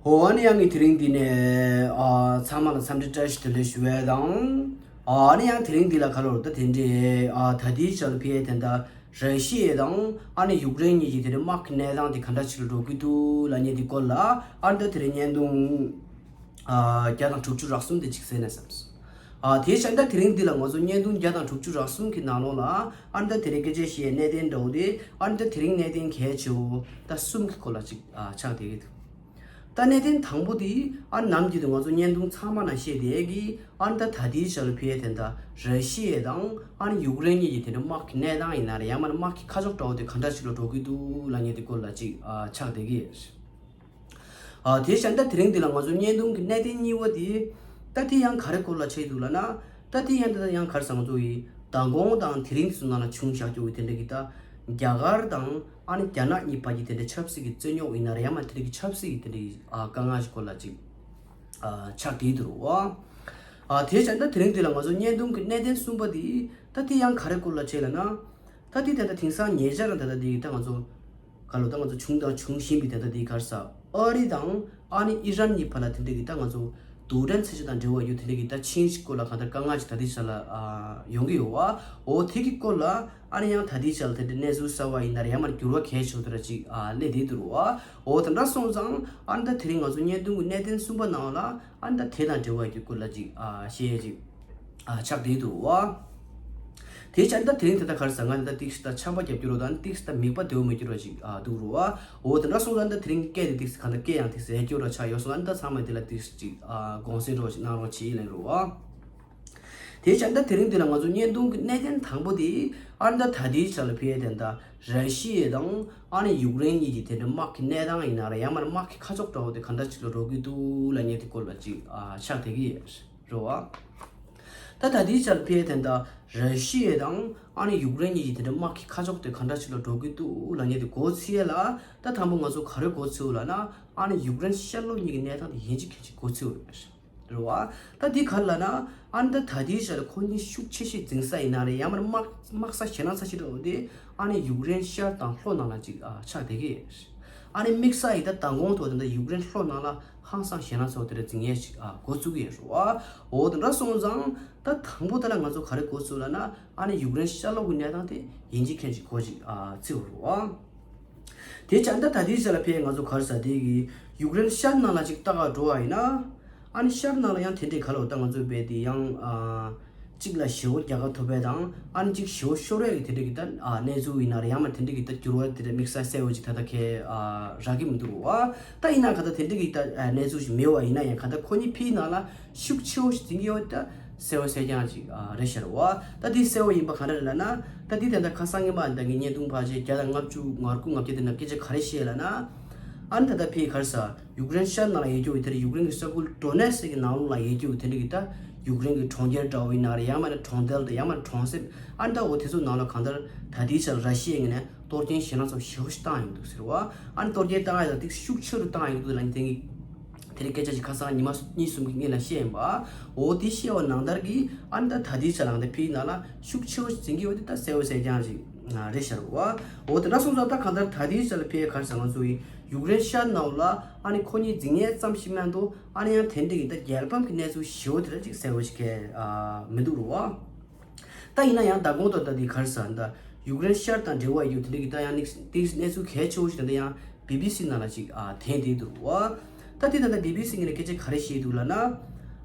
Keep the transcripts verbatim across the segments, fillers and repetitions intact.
ཨོ་ཨ་ནི་ཡང་ངས་དེ་རིང་འདི་ནས་ཨ་ཚང་མ་ལ་འཚམས་འདྲི་བཀྲ་ཤིས་བདེ་ལེགས་ཞུ་བ་དང་། ཨ་ནི་ཡང་དེ་རིང་འདི་ལ་ག་ལོར་ད་དེ་འདྲའི་ཨ་ད་ལྟའི་ཆར་ལ་ཕེ་དེ་འདྲ་ར་ཤི་ཡ་དང་ཨ་ནི་ཡུཀ་རེན་གཉིས་ཀྱི་དེ་འདྲའི་དམག་གི་གནས་སྟངས་དེ་ག་འདྲ་ཞིག་ལ་འགྲོ་གི་འདུག་ལབ་མཁན་དེ་སྐོར་ལ་ཨ་ནི་ད་དེ་རིང་བརྙན་ཐུང་ཨ་བརྒྱ་དང་དྲུག་ཅུ་རེ་གསུམ་དེ་ཅིག་གསན་ན་བསམས་སོང་། ཨ་དེ་བྱས་ད་དེ་རིང་འདི་ལ་ང་ཚོ་བརྙན་ཐུང་བརྒྱ་དང་དྲུག་ཅུ་རེ་གསུམ་གི་ནང་ལོགས་ལ་ཨ་ནི་ད་དེ་རིང་སྐད་ཆ་བཤད་གནད་དོན་འདྲ་བོ་དེ་ཨ་ནི་ད་དེ་རིང་གནད་དོན་གལ་ཆེ་བོ་ད་གསུམ་གི་སྐོར་ལ་ཅིག་ཨ་ཆགས་བསྡད་ཀྱི་འདུག་ད་གནད་དོན་དང་པོ་དེ་ཨ་ནམ་རྒྱུན་དུ་ང་ཚོ་བརྙན་ཐུང་ཚང་མ་ནང་བཤད་བསྡད་ཀྱི་ཨ་ནི་ད་ད་ལྟའི་ཆར་ལ་ཕེ་དེ་འདྲ་ར་ཤི་ཡ་དང་ཨ་ནི་ཡུཀ་རེན་གཉིས་ཀྱི་དེ་འདྲ་དམག་གི་གནས་སྟངས་ཡིན་ན་རེད། ཡང་མིན་ན་དམག་གི་ཁ་ཕྱོགས་འདྲ་བོ་དེ་ག་འདྲ་ཞིག་ལ་འགྲོ་གི་འདུག་ལབ་མཁན་དེ་སྐོར་ལ་ཅིག་ཨ་ཆགས་བསྡད་ཀྱི་ཡོད། ཨ་དེ་བྱས་ད་དེ་རིང་འདི་ལ་ང་ཚོ་བརྙན་ཐུང་གི་གནད་དོན་གཉིས་པ་དེ་ད་དེ་ཡང་ག་རེ་སྐོར་ལ་ཆགས་འདུག་ལབ་ན། ད་དེ་ཡང་ད་ཡང་ག་རེ་ཟེར་ང་ཚོ་ཡི་མདང་དགོང་དང་དེ་རིང་དེ་ཚོ་ནང་ལ་བྱུང་བཞག་རྒྱུ་གི་དེ་འདྲ་གི་ད་རྒྱ་གར་དང་ཨ་ནི་རྒྱ་ནག་གཉིས་བར་གྱི་དེ་འདྲ་ཆབ་སྲིད་ཀྱི་རྩོད་རྙོག་ཡིན་ན་རེད། ཡང་མིན་ན་དེ་འདྲ་གི་ཆབ་སྲིད་ཀྱི་དེ་འདྲ་གི་ཨ་དཀའ་ངལ་ཞིག་སྐོར་ལ་ཅིག་ཨ་ཆགས་བསྡད་འདུག་རོ། ཨ་དེ་བྱས་ད་དེ་རིང་འདི་ལ་ང་ཚོ་བརྙན་ཐུང་གི་གནད་དོན་གསུམ་པ་དེ་ད་དེ་ཡང་ག་རེ་སྐོར་ལ་བྱས་ལབ་ན། ད་དེ་ད་ལྟ་དེང་སང་ཉེ་ཆར་ད་ལྟ་དེ་ད་ང་ཚོ་ག་ལོ་ད་ང་ཚོ་བྱུང་དང་འབྱུང་བཞིན་པའི་ད་ལྟ་དེ་ག་རེ་ཟེར་ཨ་རི་དང་ཨ་ནི་ཨི་རན་གཉིས་བར་ལ་དེ་འདྲ་གི་ད་ང་ཚོ་རྡུལ་ཕྲན་མཚོན་ཆ་དང་འབྲེལ་བ་ཡོད་དེ་འདྲ་གི་ད་ཆིངས་ཤིག་སྐོར་ལ་གང་ལྟར་དཀའ་ངལ་ཅིག་ད་ལྟའི་ཆ་ལ་ཨ་ཡོང་གི་ཡོད་བ། འོ་དེ་གི་སྐོར་ལ་ཨ་ནི་ཡང་ད་ལྟའི་ཆ་ལ་དེ་འདྲ་གནས་ཚུལ་གསར་བ་ཡིན་ན་རེད། ཡང་མིན་ན་འགྱུར་བ་གལ་ཆེ་བོ་དེ་འདྲ་ཅིག་ཨ་སླེབས་བསྡད་འདུག་རོ། འོ་དེ་འདྲ་སོང་ཙང་ཨ་ནི་ད་དེ་རིང་ང་ཚོ་བརྙན་ཐུང་གི་གནད་དོན་གསུམ་པ་ནང་ལ་ཨ་ནི་ད་དེ་དང་འབྲེལ་བ་ཡོད་རྒྱུ་སྐོར་ལ་ཅིག་ཨ་བཤད་ཅིག་ཨ་ཆགས་བསྡད་འདུག་བ། དེ་བྱས་ད་དེ་རིང་ད་ལྟ་ག་རེ་ཟེར་ང་ད་ལྟ་ཏིག་ཙམ་ད་ཆམ་པ་རྒྱབ་རྒྱུ་རོ་དང་ཏིག་ཙམ་ད་མིད་པ་བདེ་བོ་མེད་རྒྱུ་རོ་ཅིག་ཨ་འདུག་རོ་བ། འོ་དེ་འདྲ་སོང་ཙང་ད་དེ་རིང་སྐད་དེ་ཏིག་ཙམ་གང་ལྟར་སྐད་ཡང་ཏིག་ཙམ་ཡལ་རྒྱུ་རོ་ཆགས་ཡོད་སོང་ཙང་ད་ཚང་མས་དེ་ལ་ཏིག་ཙམ་ཅིག་ཨ་དགོངས་སེལ་རོ་ཅིག་གནང་རོགས་བྱེད་ཡིན་ལེ་རོ་བ། དེ་བྱས་ད་དེ་རིང་འདི་ལ་ང་ཚོ་བརྙན་ཐུང་གི་གནད་དོན་དང་པོ་དེ་ཨ་ནི་ད་ད་ལྟའི་ཆ་ལ་ཕེ་དེ་འདྲ་ར་ཤི་ཡ་དང་ཨ་ནི་ཡུཀ་རེན་གཉིས་ཀྱི་དེ་འདྲ་དམག་གི་གནས་སྟངས་ཡིན་ན་རེད། ཡང་མིན་ན་དམག་གི་ཁ་ཕྱོགས་འདྲ་བོ་དེ་ག་འདྲ་ཅིག་ལ་འགྲོ་གི་འདུག་ལབ་མཁན་དེ་སྐོར་ལ་ཅིག་ཨ་ཆགས་བསྡད་ཀྱི་ཡོད། རེད་བ། ད་ད་ལྟའི་ཆར་ཕེ་དེ་འདྲ་ར་ཤི་ཡ་དང་ཨ་ནི་ཡུཀ་རེན་གཉིས་ཀྱི་དེ་འདྲ་དམག་གི་ཁ་ཕྱོགས་དེ་ག་འདྲ་ཞིག་ལ་འགྲོ་གི་འདུག་ལབ་མཁན་དེ་མགོ་ཚོས་ཡ་ལ། ད་དང་པོ་ང་ཚོ་ག་རེ་མགོ་ཚོས་ལབ་ན་ཨ་ནི་ཡུཀ་རེན་ཤར་ལྷོ་གཉིས་ཀྱི་གནས་སྟངས་དེ་ཡིན་གཅིག་མིན་གཅིག་མགོ་ཚོས་རེད། རེད་བ། ད་འདི་ག་རེ་ལབ་ན་ཨ་ནི་ད་ད་ལྟའི་ཆར་ལ་ཁོ་གཉིས་ཤུགས་ཆེ་ཤོས་འཛིང་ས་ཡིན་ན་རེད། ཡང་མིན་ན་དམག་དམག་ས་ཞེད་སྣང་ས་ཞིག་འགྲོ་དེ་ཨ་ནི་ཡུཀ་རེན་ཤར་དང་ལྷོ་ནང་ལ་ཅིག་ཨ་ཆགས་བསྡད་ཀྱི་ཡོད། ཨ་ནི་དམིགས་བསལ་ཡིན་ད་མདང་དགོང་ཐོག་དེ་འདྲ་ཡུཀ་རེན་ལྷོ་ནང་ལ་ཧང་སང་ཞེད་སྣང་ཚ་བོ་དེ་འདྲ་འཛིང་ཡས་ཤིག་ཨ་འགོ་བཙུགས་ཀྱི་ཡོད་རེད་བ། འོ་དེ་འདྲ་སོང་ཙང་ད་དང་པོ་དེ་ལ་ང་ཚོ་ག་རེ་འགོ་བཙུགས་ལབ་ན་ཨ་ནི་ཡུཀ་རེན་ཤར་ལྷོ་གི་གནས་སྟངས་དེ་ཡིན་གཅིག་མིན་གཅིག་འགོ་ཅིག་ཨ་བཙུགས་རེད་བ། དེ་བྱས་ད་ད་ལྟའི་ཆ་ལ་ཕེ་ང་ཚོ་ག་རེ་ཟེར་དེ་གི་ཡུཀ་རེན་ཤར་ནང་ལ་ཅིག་ལྟ་ག་འགྲོ་བ་ཡིན་ན། ཨ་ནི་ཤར་ནང་ལ་ཡང་དེ་འདྲའི་ག་ལོ་ད་ང་ཚོ་བས་དེ་ཡང་ཨ་གཅིག་ལ་ཞེ་བོ་རྒྱག་ག་ཐུབ་པའི་དང་ཨ་ནི་གཅིག་ཞེ་བོ་ཤོར་བའི་དེ་འདྲ་གི་ད་ཨ་གནས་ཚུལ་ཡིན་ན་རེད། ཡང་མིན་དེ་འདྲ་གི་ད་འགྱུར་བ་དེ་འདྲ་དམིགས་བསལ་གསལ་བོ་ཅིག་ད་ལྟ་ཁེལ་ཨ་རག་གི་མི་འདུག་བ། ད་ཡིན་ན་ག་ད་དེ་འདྲ་གི་ད་ཨ་གནས་ཚུལ་ཞིག་མེད་བ་ཡིན་ན་ཡང་ག་ད་ཁོ་གཉིས་ཕིའི་ནང་ལ་ཤུགས་ཆེ་བོ་ཞིག་འཛིང་གི་ཡོད་ད་གསལ་བོ་གསལ་རྐྱང་ཅིག་ཨ་རེད་ཤག་རེད་བ། ད་དེ་གསལ་བོ་ཡིན་པ་ག་འདྲ་རེད་ལབ་ན་ད་དེ་ད་ལྟ་ཁ་སང་ཉི་མ་ད་ངའི་བརྙན་ཐུང་ཕལ་ཆེར་བརྒྱ་དང་ལྔ་བཅུ་ང་དགུ་ང་བརྒྱད་དེ་ནང་སྐད་ཆ་ག་རེ་བཤད་ལབ་ན། ཨ་ནི་ད་ལྟ་ཕིའི་ག་རེ་ཟེར། ཡུཀ་རེན་ཤར་ནང་ལ་ཡོད་རྒྱུ་དེ་འདྲ་ཡུཀ་རེན་གྱི་ས་ཁུལ་ཌོ་ནེ་སི་ཀི་ནང་ལོགས་ལ་ཡོད་རྒྱུ་དེ་འདྲ་གི་ད་ཡུཀ་རེན་གྱི་གྲོང་ཁྱེར་འདྲ་བོ་ཡིན་ན་རེད། ཡང་མིན་ན་གྲོང་རྡལ་དང་ཡང་མིན་ན་གྲོང་གསེབ་ཨ་ནི་ད་འོ་དེ་ཚོ་ནང་ལ་གང་ལྟར་ད་ལྟའི་ཆར་ར་ཤི་ཡའི་ངོས་ནས་གཏོར་སྐྱོན་ཞེད་སྣང་ཚ་བོ་ཞེ་པོ་ཞིག་བཏང་ཡོང་འདུག་ཟེར་བ། ཨ་ནི་གཏོར་སྐྱོན་བཏང་ཡ་ད་ཏིག་ཤུགས་ཆེ་རུ་བཏང་ཡོང་འདུག་ལབ་ནི་དེ་ངས་དེ་རིང་སྐད་ཆ་ཞིག་ཁ་སང་ཉི་མ་གཉིས་གསུམ་གྱི་སྔོན་ལ་བཤད་ཡིན་པ། འོ་དེ་བཤད་པ་ནང་ལྟར་གྱི་ཨ་ནི་ད་ད་ལྟའི་ཆར་ལ་ད་ཕིའི་ནང་ལ་ཤུགས་ཆེ་བོ་ཞིག་འཛིང་གི་ཡོད་དེ་ད་གསལ་བོ་གསལ་རྐྱང་ཞིག་རེད་ཤག་རེད་བ། འོ་དེ་འདྲ་སོང་ཙང་ད་གང་ལྟར་ད་ལྟའི་ཆར་ལ་ཕིའི་ག་རེ་ཟེར་ང་ཚོ་ཡི་ཡུཀ་རེན་ཤར་ནང་ལ་ཨ་ནི་ཁོ་གཉིས་འཛིང་ཡས་ཙམ་ཞིག་མ་གཏོགས་ཨ་ནི་ཡང་དེ་འདྲ་གི་ད་རྒྱལ་ཕམ་གྱི་གནས་ཚུལ་ཞེ་བོ་དེ་འདྲ་ཅིག་གསལ་བོ་ཞིག་གས་ཨ་མི་འདུག་རུ་བ། ད་ཡིན་ན་ཡང་ད་གོང་དུ་ད་འདི་ག་རེ་ཟེར་ད་ཡུཀ་རེན་ཤར་དང་འབྲེལ་བ་ཡོད་དེ་འདྲ་གི་ད་ཡང་ནིག་དེ་གནས་ཚུལ་གལ་ཆེ་བོ་ཞིག་ད་ཡང་བི་བི་སི་ནང་ལ་ཅིག་ཨ་ཐོན་བསྡད་འདུག་རུ་བ། ད་འདི་ད་ད་བི་བི་སི་ངོས་ནས་སྐད་ཆ་ག་རེ་བཤད་འདུག་ལབ་ན།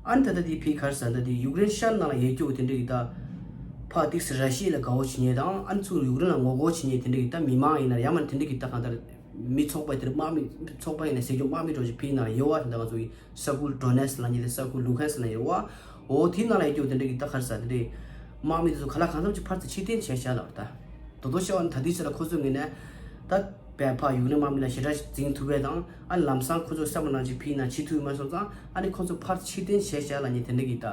ཨ་ནི་ད་ད་འདི་ཕིའི་ག་རེ་ཟེར་ད་འདི་ཡུཀ་རེན་ཤར་ནང་ལ་ཡོད་རྒྱུ་དེ་འདྲ་གི་ད་ཕ་ཏིག་སི་ར་ཤི་ཡ་ལ་དགའ་བོ་བྱེད་མཁན་དང་ཨ་ནི་ཚུར་ཡུཀ་རེན་ལ་ངོ་རྒོལ་བྱེད་མཁན་དེ་འདྲ་གི་ད་མི་མང་ཡིན་ན་ཡང་མ་དེ་འདྲ་གི་ད་གང་ལྟར། མི་ཚོགས་པ་དེར་དམག་མི་ཚོགས་པ་ཡིན་ན་ཟེར་རྒྱུ་དམག་མི་འགྲོ་ཞིག་ཕིའི་ནང་ལ་ཡོད་བ། དེ་འདྲ་ང་ཚོ་ཡི་ས་ཁུལ་ཌོ་ནེ་སི་ལབ་མཁན་དེ་ས་ཁུལ་ལུ་ཧན་སི་ལབ་མཁན་ཡོད་བ། འོ་དེའི་ནང་ལ་ཡོད་རྒྱུ་དེ་འདྲ་གི་ད་ག་རེ་ཟེར་དེ་འདྲའི་དམག་མི་དེ་ཚོ་ག་ལ་གང་འཚམ་ཅིག་ཕར་ཚུར་ཕྱིར་འཐེན་བྱས་བཞག་ལབ་པ་ད། དོ་དོ་ཤོད་ཨ་ནི་ད་ལྟའི་ཆ་ལ་ཁོ་ཚོའི་ངོས་ནས་ད་བས་ཕ་ཡུཀ་རེན་དམག་མི་ལ་ཞེ་དྲག་འཛིང་ཐུབ་པས་དང་ཨ་ནི་ལམ་སང་ཁོ་ཚོ་བསམ་པ་ནང་བཞིན་ཕིའི་ནང་ཕྱིར་ཐུབ་ཡོད་མ་སོང་ཙང་ཨ་ནི་ཁོ་ཚོ་ཕར་ཕྱིར་འཐེན་བྱས་བཞག་ལབ་མཁན་དེ་འདྲ་གི་ད་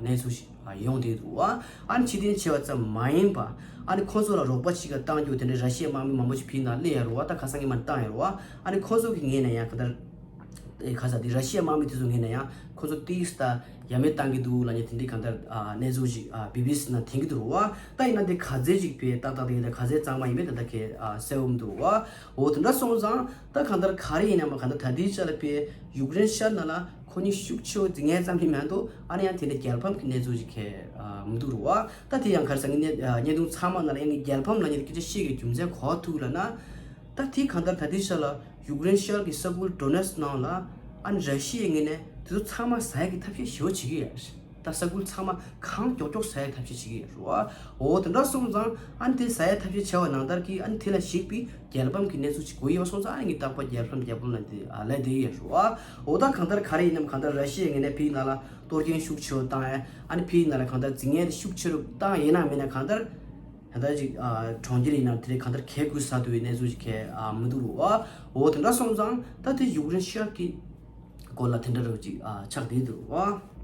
གནས་ཚུལ་ཞིག་ཡོང་བསྡད་འདུག་བ། ཨ་ནི་ཕྱིར་འཐེན་བྱས་པ་ཙམ་མ་ཡིན་པ། ཨ་ནི་ཁོ་ཚོ་ལ་རོགས་པ་ཞིག་ག་བཏང་རྒྱུ་དེ་འདྲའི་ར་ཤི་ཡའི་དམག་མི་མང་པོ་ཞིག་ཕིའི་ནང་སླེབས་ཡོད་རེད་བ། ད་ཁ་སང་ཉི་མ་བཏང་ཡོད་རེད་བ། ཨ་ནི་ཁོ་ཚོ་གི་ངོས་ནས་ཡང་ག་ད་ ཨེ་ཁ་ས་དེ་ར་ཤི་ཡ་དམག་མི་དེ་ཚོ་ངོས་ནས་ཡང་ཁོ་ཚོ་ཏིས་ད་ཡ་མེད་བཏང་གི་འདུག་ལབ་མཁན་དེ་འདྲའི་གང་ལྟར་ཨ་གནས་ཚུལ་ཞིག་ཨ་བི་བི་སི་ནང་ཐོན་གྱི་འདུག་རེད་བ། ད་ཡིན་ན་དེ་ག་ཚད་ཅིག་དཔེ་ཏག་ཏག་དེ་ཡིན་ད་ག་ཚད་གཙང་མ་ཡིན་མིན་དེ་ད་གས་ཨ་གསལ་བོ་མི་འདུག་རེད་བ། འོ་དེ་འདྲ་སོང་ཙང་ད་གང་ལྟར་ག་རེ་ཡིན་ནའང་གང་ལྟར་ད་ལྟའི་ཆ་ལ་དཔེ་ཡུཀ་རེན་ཤར་ནང་ལ་ཁོ་གཉིས་ཤུགས་ཆེ་བོ་འཛིང་མཁན་ཙམ་ཞིག་མ་གཏོགས་ཨ་ནི་ཡང་དེ་འདྲའི་རྒྱལ་ཕམ་གྱི་གནས་ཚུལ་ཞིག་གས་ཨ་མི་འདུག་རེད་བ། ད་དེ་ཡང་ག་རེ་ཟེར་ངས་བརྙན་ཐུང་ཚང་མ་ནང་ལ་ཡང་ངས་རྒྱལ་ཕམ་ལབ་མཁན་དེ་སྐད་ཆ་བཤད་ཀྱི་རྒྱུ་མཚན་ག་པར་ཐུག་ལབ་ན། ད་དེ་གང་ལྟར་ད་ལྟའི་ཆ་ལ་ཡུཀ་རེན་ཤར་གྱི་ས་ཁུལ་ཌོ་ནེ་སི་ནང་ལ་ཨ་ནི་ར་ཤི་ཡའི་ངོས་ནས་དེ་ཚོ་ཚང་མ་ཟ་ཡག་གི་ཐབས་ཤེས་ཞེ་པོ་བྱེད་ཀྱི་ཡོད་རེད། ད་ས་ཁུལ་ཚང་མ་གང་མགྱོགས་མགྱོགས་ཟ་ཡག་ཐབས་ཤེས་བྱེད་ཀྱི་ཡོད་རེད་བ། འོ་དེ་འདྲ་སོང་ཙང་ཨ་ནི་དེ་ཟ་ཡག་ཐབས་ཤེས་བྱས་པ་ནང་ལྟར་གྱི་ཨ་ནི་དེ་ལ་གཞིགས་པའི་རྒྱལ་ཕམ་གྱི་གནས་ཚུལ་ཅིག་གོ་ཡི་བ་སོང་ཙང་ཨ་ནི་ངས་རྟག་པར་རྒྱལ་ཕམ་རྒྱལ་ཕམ་ལབ་དེ་ཨ་ལབ་བསྡད་ཀྱི་ཡོད་རེད་བ། འོ་ད་གང་ལྟར་ག་རེ་ཡིན་ནའང་གང་ལྟར་ར་ཤི་ཡའི་ངོས་ནས་ཕའི་ནང་ལ་གཏོར་སྐྱོན་ཤུགས་ཆེ་བོ་བཏང་ཡ་ཨ་ནི་ཕའི་ནང་ལ་གང་ལྟར་འཛིང་ངན་དེ་ཤུགས་ཆེ་རུ་བཏང་ཡིན་ན་མིན་ན་གང་ལྟར། ད་ལྟ་ཅིག་ཨ་གྲོང་ཁྱེར་ཡིན་ན་དེ་རིང་གང་ལྟར་གས་ཁུལ་ས་དུ་བའི་གནས་ཚུལ་ཞིག་གས་ཨ་མི་འདུག་རུ་བ། འོ་དེ་འདྲ་སོང་ཙང་ད་དེ་ཡུཀ་རེན་ཤར་གྱི་སྐོར་ལ་དེ་འདྲ་རུ་ཅིག་ཨ་ཆགས་བསྡད་འདུག་རུ་བ།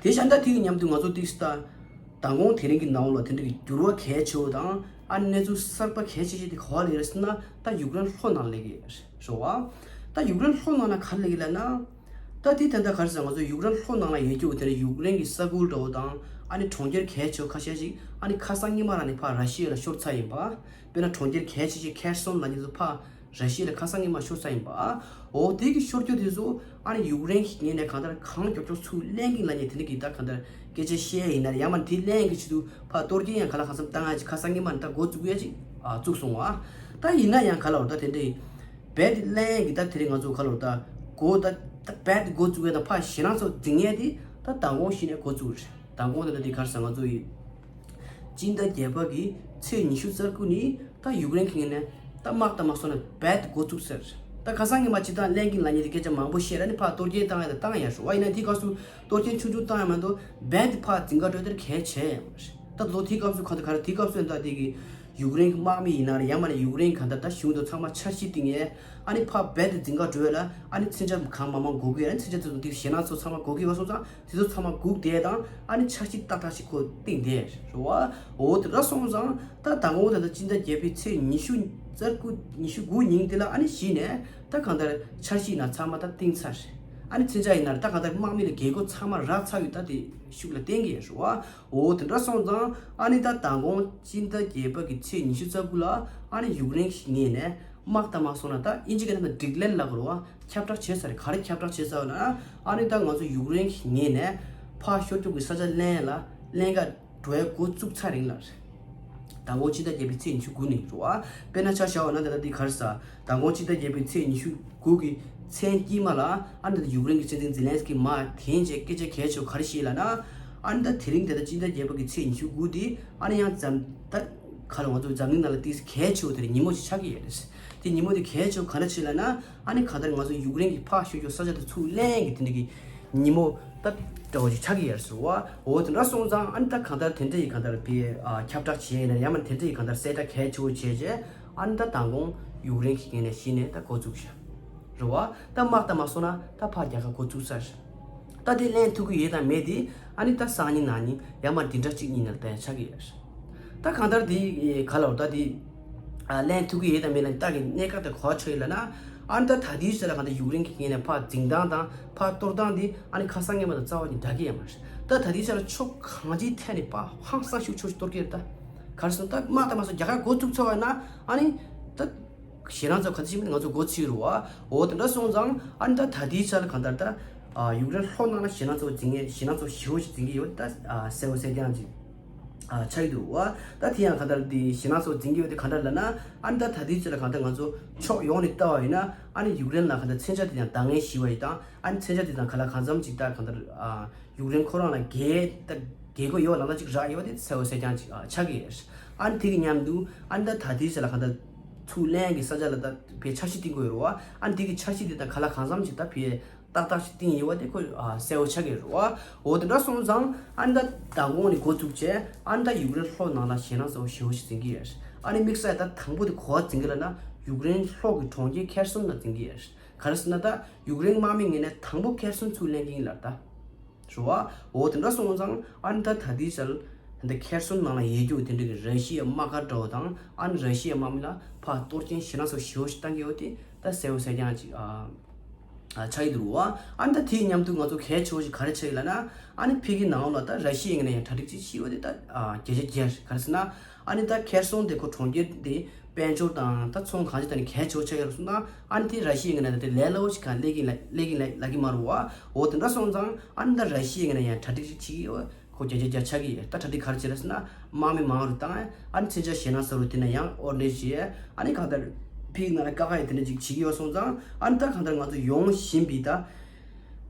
དེ་བཞིན་ད་དེ་གི་མཉམ་དུ་ང་ཚོ་ཏིག་སི་ད་མདང་དགོང་དེ་རིང་གི་ནང་ལ་དེ་འདྲ་གི་འགྱུར་བ་གལ་ཆེ་བོ་དང་ཨ་གནས་ཚུལ་གསར་པ་གལ་ཆེ་ཤོས་དེ་ག་པར་སླེབས་ཡོད་རེད་ཟེར་ན་ད་ཡུཀ་རེན་ལྷོ་ནང་སླེབས་ཀྱི་རེད་རུ་བ། ད་ཡུཀ་རེན་ལྷོ་ནང་ལ་ག་རེ་སླེབས་ཀྱི་ལབ་ན། ད་དེ་ད་ལྟ་ག་རེ་ཟེར་ང་ཚོ་ཡུཀ་རེན་ལྷོ་ནང་ལ་ཡོད་རྒྱུ་དེ་ནི་ཡུཀ་རེན་གྱི་ས་ཁུལ་འདྲ་བོ་དང་ཨ་ནི་གྲོང་ཁྱེར་གལ་ཆེ་བོ་ཁ་ཤས་ཤིག་ཨ་ནི་ཁ་སང་ཉི་མ་རང་ནས་ཕར་ར་ཤི་ཡ་ལ་ཤོར་ཚར་ཡིན་པ། དཔེར་ན་གྲོང་ཁྱེར་གལ་ཆེ་ཤོས་ཁེར་སོན་ལབ་མཁན་ཚོ་ཕར་ར་ཤི་ཡ་ལ་ཁ་སང་ཉི་མ་ཤོར་ཚར་ཡིན་པ། འོ་དེ་གི་ཤོར་རྒྱུ་དེ་ཚོ་ཨ་ནི་ཡུཀ་རེན་གྱི་ངོས་ནས་གང་ལྟར་གང་མགྱོགས་མགྱོགས་ཚུར་ལེན་གྱི་ལབ་མཁན་དེ་འདྲ་གི་ད་གང་ལྟར་སྐད་ཆ་བཤད་ཡིན་ན་རེད། ཡང་མ་དེ་ལེན་གྱི་ཆེད་དུ་ཕར་གཏོར་སྐྱོན་ཡང་ག་ལ་གང་འཚམ་བཏང་ཡ་ཅིག་ཁ་སང་ཉི་མ་ནས་ད་འགོ་བཙུགས་ཡ་ཅིག་ཨ་བཙུགས་སོང་བ། ད་ཡིན་ན་ཡང་ག་ལ་བར་ད་དེ་འདྲ་ཡིན། བེད་ལེན་གྱི་ད་དེ་རིང་ང་ཚོ་ག་ལོར་ད་གོ་ད་ད་བེད་གོ་བཙུགས་ཡས་དང་ཕར་ཞེད་སྣང་ཚོ་འཛིང་ཡས་དེ་ད་མདང་དགོང་གཞི་ནས་གོ་བཙུགས་རེད། མདང་དགོང་དེ་ད་དེ་གར་ས་ང་ཚོ་ཡི་སྤྱི་ཟླ་བརྒྱད་པ་གི་ཚེས་ཉི་ཤུ་རྩ་དགུ་ནི་ད་ཡུཀ་རེན་གྱི་ངོས་ནས་ད་དམག་དང་དམག་སོགས་ནས་བེད་གོ་བཙུགས་ཟེར། ད་ཁ་སང་གི་མ་ཅི་ད་ལེན་གྱི་ལ་ཉེ་དེ་སྐད་ཆ་མང་པོ་བཤད་ར་ནི་ཕར་གཏོར་སྐྱོན་བཏང་ཡས་དང་བཏང་ཡས་རེད་བ། ཡིན་ན་དེ་སྐབས་སུ་གཏོར་སྐྱོན་ཆུང་ཆུང་བཏང་ཡས་མ་གཏོགས་བེད་ཕར་འཛིང་ག་འགྲོ་དེར་གལ་ཆེ་ཡས་མ་རེད། ད་ལོ་དེའི་སྐབས་སུ་ག་ད་ག་རེ་དེའི་སྐབས་སུ་ཡིན་ད་དེ་གི་ཡུཀ་རེན་གྱི་དམག་མི་ཡིན་ན་རེད། ཡང་མ་ནས་ཡུཀ་རེན་གང་ལྟར་ད་གཞུང་དུ་ཚང་མ་འཆར་གཞི་བཏིང་ཡས། ཨ་ནི་ཕར་རྦད་དེ་འཛིང་ག་འགྲོ་ཡས་ལ་ཨ་ནི་མཚོན་ཆ་གང་མང་མང་དགོས་ཀྱི་ཡོད། ཨ་ནི་མཚོན་ཆ་དེ་ཚོ་དེ་ཞེད་སྣང་ཚོ་ཚང་མ་དགོས་ཀྱི་ཡོད་སོང་ཙང་དེ་ཚོ་ཚང་མ་སྒུག་བསྡད་དང་ཨ་ནི་འཆར་གཞི་ཏག་ཏག་ཞིག་ཁོ་བཏིང་བསྡད་རེད་བ། འོ་དེ་འདྲ་སོང་ཙང་ད་ད་དགོང་ད་ད་སྤྱི་ཟླ་བརྒྱད་པའི་ཚེས་ཉི་ཤུ་རྩ་དགུ་ཉི་ཤུ་དགུ་ཉིན་དེ་ལ་ཨ་ནི་གཞི་ནས་ད་གང་ལྟར་འཆར་གཞི་ན་ཚང་མ་ད་བཏིང་ཚར་རེད། ཨ་ནི་མཚོན་ཆ་ཡིན་ན་རེད། ད་གང་ལྟར་དམག་མི་ལ་རྒྱལ་སྒོ་ཚང་མ་རག་ཚར་ཡོད། ད་དེ་ཤུགས་ལ་བརྟེན་གྱི་རེད་བ། འོ་དེ་འདྲ་སོང་ཙང་ཨ་ནི་ད་མདང་དགོང་སྤྱི་ཟླ་བརྒྱད་པ་གི་ཚེས་ཉི་ཤུ་རྩ་དགུ་ལ་ཨ་ནི་ཡུཀ་རེན་གྱི་ངོས་ནས་དམག་དང་དམག་སོགས་ན་ད་ཨིན་ཇི་སྐད་ནང་ཌི་ཀི་ལེར་ལབ་དགོས་རེད་བ། ཁྱབ་བསྒྲགས་བྱས་ཚར་རེད། ག་རེ་ཁྱབ་བསྒྲགས་བྱས་ཚར་ན་ཨ་ནི་ད་ང་ཚོ་ཡུཀ་རེན་གྱི་ངོས་ནས་ཕར་ཤོར་རྒྱུ་གི་ས་ཆ་ལེན་ལ་ལེན་ག་འགྲོ་ཡ་འགོ་བཙུགས་ཚར་རིང་ལ་རེད། མདང་དགོང་སྤྱི་ཟླ་བརྒྱད་པའི་ཚེས་ཉི་ཤུ་དགུ་ནས་རེད་བ། དཔེར་ན་ཆ་བཞག་པ་ན་ད་ལྟ་འདི་ག་རེ་ཟ། མདང་དགོང་སྤྱི་ཟླ་བརྒྱད་པའི་ཚེས་ཉི་ཤུ་དགུ་གི་མཚན་དཀྱིལ་མ་ལ་ཨ་ནི་ད་ཡུཀ་རེན་གྱི་སྲིད་འཛིན་ཛེ་ལན་སི་ཀི་མར་ཐོན་བྱས་སྐད་ཆ་གལ་ཆེ་བ་ག་རེ་བཤད་ལབ་ན། ཨ་ནི་ད་དེ་རིང་དེ་ད་སྤྱི་ཟླ་བརྒྱད་པ་གི་ཚེས་ཉི་ཤུ་དགུ་དེ་ཨ་ནི་ཡང་འཛམ་ད་ག་ལ་ང་ཚོ་འཛམ་གླིང་ནང་ལ་ཏིས་གལ་ཆེ་བ་དེ་རེད། ཉིན་མོ་ཞིག་ཆགས་ཀྱི་ཡོད་རེད། དེ་ཉིན་མོ་དེ་གལ་ཆེ་བ་ག་འདྲ་ཆེ་ལབ་ན་ཨ་ནི་གང་ལྟར་ང་ཚོ་ཡུཀ་རེན་གྱི་ཕར་ཤོར་རྒྱུ་ས་ཆ་དེ་ཚུར་ལེན་གྱི་དེ་འདྲ་གི་ཉིན་མོ་ད་འདྲ་བོ་ཞིག་ཆགས་ཀྱི་ཡོད་རེད་ཟེར་བ། འོ་དེ་འདྲ་སོང་ཙང་ཨ་ནི་ད་གང་ལྟར་དེ་འདྲ་ཡི་གང་ལྟར་པའི་ཨ་ཁྱབ་བསྒྲགས་བྱས་ནས་ཡང་མ་དེ་འདྲ་ཡི་གང་ལྟར་གསལ་བསྒྲགས་གལ་ཆེ་བོ་བྱས་རྗེས་ཨ་ནི་ད་མདང་དགོང་ཡུཀ་རེན་གྱི་ངོས་ནས་གཞི་ནས་ད་འགོ་བཙུགས་ཤག་རེད་བ། ད་དམག་དང་མ་སོང་ན་ད་ཕར་རྒྱལ་ཁ་འགོ་བཙུགས་ཚར། ད་དེ་ལེན་ཐུབ་ཀྱི་ཡོད་དང་མེད་དེ་ཨ་ནི་ད་སང་ཉིན་གནངས་ཉིན་ཡང་མ་འདི་འདྲ་གཅིག་གཉིས་ནས་ད་ཡང་ཆགས་ཀྱི་ཡོད་རེད། ད་གང་ལྟར་དེ་ག་ལ་བར་ད་དེ་ཨ་ལེན་ཐུབ་ཀྱི་ཡོད་དང་མེད་ལ་ད་གི་གནད་འགག་དེ་གོ་ཆོད་ཡོད་ལ་ན། ཨ་ནི་ད་ད་དེའི་ཆ་ལ་གང་ལྟར་ཡུཀ་རེན་གྱི་ངོས་ནས་ཕར་འཛིང་སྟངས་དང་ཕར་གཏོར་སྟངས་དེ་ཨ་ནི་ཁ་སང་སྔོན་མ་དང་རྩ་བ་ཉིད་འདྲ་གི་ཡོད་མ་རེད། ད་ད་དེའི་ཆ་ལ་ཕྱོགས་གང་ཅིའི་ཐད་ནས་ཕར་ཧང་སང་ཤུགས་ཆེ་ཞིག་གཏོར་གི་རེད། ད་ག་རེ་ཟེར་ན་ད་དམག་དང་མ་སོང་རྒྱལ་ཁ་འགོ་བཙུགས་ཚར་བ་ན་ཨ་ནི་ད། ཞེད་སྣང་ཚོ་ག་ཚོད་ཞིག་མིན་ང་ཚོ་འགོ་ཚུགས་རུ་བ། འོ་དེ་འདྲ་སོང་ཙང་ཨ་ནི་ད་ད་ལྟའི་ཆ་ལ་གང་ལྟར་ད་ཨ་ཡུཀ་རེན་ལྷོ་ནང་ལ་ཞེད་སྣང་ཚོ་འཛིང་ངེས་ཞེད་སྣང་ཚོ་ཞེ་པོ་ཞིག་འཛིང་གི་ཡོད། ད་ཨ་གསལ་པོ་གསལ་རྐྱང་ཅིག་ཨ་ཆགས་ཀྱི་འདུག་བ། ད་དེ་ཡང་གང་ལྟར་དེ་ཞེད་སྣང་ཚོ་འཛིང་གི་ཡོད་དེ་གང་ལྟར་ལབ་ན་ཨ་ནི་ད་ད་ལྟའི་ཆ་ལ་གང་ལྟར་ང་ཚོ་ཕྱོགས་ཡོངས་ནས་ལྟ་བ་ཡིན་ན་ཨ་ནི་ཡུཀ་རེན་ལ་གང་ལྟར་མཚོན་ཆ་དེ་ཡང་འདང་ངེས་ཞེ་པོ་ཡིན་དང་ཨ་ནི་མཚོན་ཆ་དེ་དང་ག་ལ་གང་འཚམ་ཅིག་ད་གང་ལྟར་ཨ། ཡུཀ་རེན་ཁོ་རང་ལ་རྒྱལ་ད་རྒྱལ་སྒོ་ཡོད་ལང་ད་ཅིག་རག་ཡོད་པ་དེ་གསལ་པོ་གསལ་རྐྱང་ཅིག་ཨ་ཆགས་ཀྱི་ཡོད། ཨ་ནི་དེ་གི་མཉམ་དུ་ཨ་ནི་ད་ད་ལྟའི་ཆ་ལ་གང་ལྟར་ཚུར་ལེན་གྱི་ས་ཆ་ལ་ད་ཕའི་འཆར་གཞི་བཏིང་དགོས་ཡོད་རེད་བ། ཨ་ནི་དེ་གི་འཆར་གཞི་དེ་ད་ག་ལ་གང་འཚམ་ཅིག་ད་ཕའི་ཏག་ཏག་ཅིག་བཏིང་ཡོད་པ་དེ་ཁོ་ཨ་གསལ་པོ་ཆགས་ཀྱི་ཡོད་རེད་བ། འོ་དེ་འདྲ་སོང་ཙང་ཨ་ནི་ད་མདང་དགོང་ནས་འགོ་བཙུགས་བྱས་ཨ་ནི་ད་ཡུཀ་རེན་ལྷོ་ནང་ལ་ཞེད་སྣང་ཚ་པོ་ཞེ་པོ་ཞིག་འཛིང་གི་ཡོད་རེད། ཨ་ནི་དམིགས་བསལ་ད་དང་པོ་དེ་ག་པར་འཛིང་གི་ལབ་ན་ཡུཀ་རེན་ལྷོ་གི་གྲོང་ཁྱེར་ཁེར་སོན་ལ་འཛིང་གི་ཡོད་རེད། ག་རེ་ཟེར་ན་ད་ཡུཀ་རེན་དམག་མི་ངོས་ནས་དང་པོ་ཁེར་སོན་ཚུར་ལེན་གྱི་ཡིན་ལབ་ད། རེད་བ། འོ་དེ་འདྲ་སོང་ཙང་ཨ་ནི་ད་ད་ལྟའི་ཆར་ད་ཁེར་སོན་ནང་ལ་ཡོད་རྒྱུ་དེ་འདྲ་གི་ར་ཤི་ཡའི་དམག་སྒར་འདྲ་བོ་དང་ཨ་ནི་ར་ཤི་ཡའི་དམག་མི་ལ་ཕར་གཏོར་སྐྱོན་ཞེད་སྣང་ཚ་པོ་ཞེ་པོ་ཞིག་བཏང་གི་ཡོད་དེ་ད་གསལ་པོ་གསལ་རྐྱང་ཅིག་ཨ་ ཆགས་ཀྱི་འདུག་བ། ཨ་ནི་ད་དེའི་མཉམ་དུ་ང་ཚོ་གལ་ཆེ་བོ་ཞིག་ག་རེ་ཆགས་ཡོད་ལབ་ན། ཨ་ནི་ཕ་གི་ནང་ལ་ད་ར་ཤི་ཡའི་ངོས་ནས་ཡང་གྲ་སྒྲིག་ཅིག་བྱས་ཡོད་དེ་ད་བརྒྱ་ཆ་བརྒྱ་ག་རེ་ཟེར་ན། ཨ་ནི་ད་ཁེར་སོང་དེ་ཁོ་གྲོང་ཁྱེར་དེ་དཔལ་འབྱོར་དང་ད་ཚོང་གང་ཅི་ད་ནི་གལ་ཆེ་བོ་ཆགས་ཡོད་རེད་སོང་ན། ཨ་ནི་དེ་ར་ཤི་ཡའི་ངོས་ནས་ད་དེ་ལས་སླ་བོ་ཞིག་གང་ལས་ཀྱིན་ལ་ལས་ཀྱིན་ལ་ལ་གི་མ་རུ་བ། འོ་དེ་འདྲ་སོང་ཙང་ཨ་ནི་ད་ར་ཤི་ཡའི་ངོས་ནས་ཡང་གྲ་སྒྲིག་ཅིག་བྱེད་ཀྱི་ཡོད། ཁོ་བརྒྱ་ཆ་བརྒྱ་ཆགས་ཀྱི་ཡོད། ད་གྲ་སྒྲིག་ག་རེ་བྱེད་རེད་ཟེར་ན། དམག་མི་མང་རུ་བཏང་། ཨ་ནི་མཚོན་ཆ་ཞེད་སྣང་ཟ་རུ་དེ་ན་ཡང་ཨོར་ནེ་བྱས། ཨ་ནི་གང་ལྟར་ཕ་གི་ནང་ལ་དཀའ་ཁག་ཡོད་དེ་འདྲ་ཅིག་བྱེད་ཀྱི་ཡོད་སོང་ཙང་། ཨ་ནི་ད་གང་ལྟར་ང་ཚོ་ཡོང་བཞིན་པའི་ད་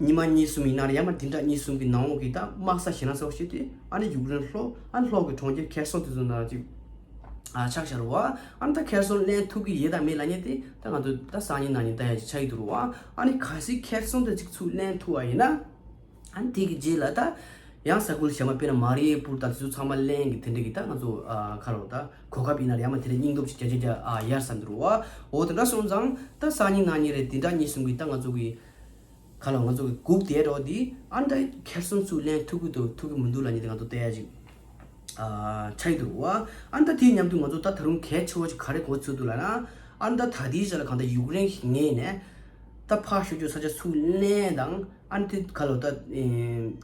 ཉི་མ་གཉིས་གསུམ་ཡིན་ན་རེད། ཡང་མ་བདུན་ཕྲག་གཉིས་གསུམ་གྱི་ནང་ལོགས་ཀྱི་ད་དམག་ས་ཞེད་སྣང་ཟ་བོ་ཞིག་དེ་ཨ་ནི་ཡུཀ་རེན་ལྷོ། ཨ་ནི་ལྷོ་གི་གྲོང་ཁྱེར་ཁེར་སོང་དེ་ཚོ་ནང་ཅིག་ཨ་ཆགས་བཞག་རེད་བ། ཨ་ནི་ད་ཁེར་སོང་ལེན་ཐུབ་ཀྱི་ཡོད་དང་མེད་ལབ་མཁན་དེ་ད་ང་ཚོ་ད་སང་ཉིན་གནངས་ཉིན་ལྟ་ཡ་ཅིག་ཆགས་ཀྱི་འདུག་རེད་བ། ཨ་ནི་གལ་སྲིད་ཁེར་སོང་དེ་ཅིག་ཚུར་ལེན་ཐུབ་པ་ཡིན་ན། ཨ་ནི་དེ་གི་རྗེས་ལ་ད་ཡང་ས་ཁུལ་གཞན་པ་དཔེར་ན་མ་རི་ཡེ་པུར་དང་དེ་ཚོ་ཚང་མ་ལེན་གི་དེ་འདྲ་གི་ད་ང་ཚོ་ཨ་ཁ་རོག་ད་གོ་སྐབས་ཡིན་ན་ཡང་མ་དེ་འདྲ་སྙིང་སྟོབས་ཅིག་བརྒྱ་ཆ་བརྒྱ་ཨ་ཡར་སོང་འདུག་རེད་བ། འོ་དེ་འདྲ་སོང་ཙང་ད་སང་ཉིན་གནངས་ཉིན་རེད། བདུན་ཕྲག་གཉིས་གསུམ་གི་ད་ང་ཚོ་གི་ཁ་ལོ་ང་ཚོ་གི་སྒུག་བསྡད་རོགས་དེ། ཨ་ནི་ད་ཁེར་སོང་ཚུར་ལེན་ཐུབ་ཀྱི་འདུག་ཐུབ་ཀྱི་མི་འདུག་ལབ་མཁན་དེ་ང་ཚོ་བལྟ་ཡ་ཅིག་ཨ་ཆགས་ཀྱི་འདུག་རེད་བ། ཨ་ནི་ད་དེའི་མཉམ་དུ་ང་ཚོ་ད་ད་རུང་གལ་ཆེ་བོ་ཅིག་ག་རེ་གོ་ཚོད་འདུག་ལབ་ན། ཨ་ནི་ད་ད་ལྟའི་ཆ་ལ་གང་ལྟར་ཡུཀ་རེན་གྱི་ངོས་ནས་ད་ཕར་ཞོག་ཆོག་ས་ཆ་ཚུར་ལེན་དང་། ཨ་ནི་དེ་ག་ལོ་ད་ཨེ་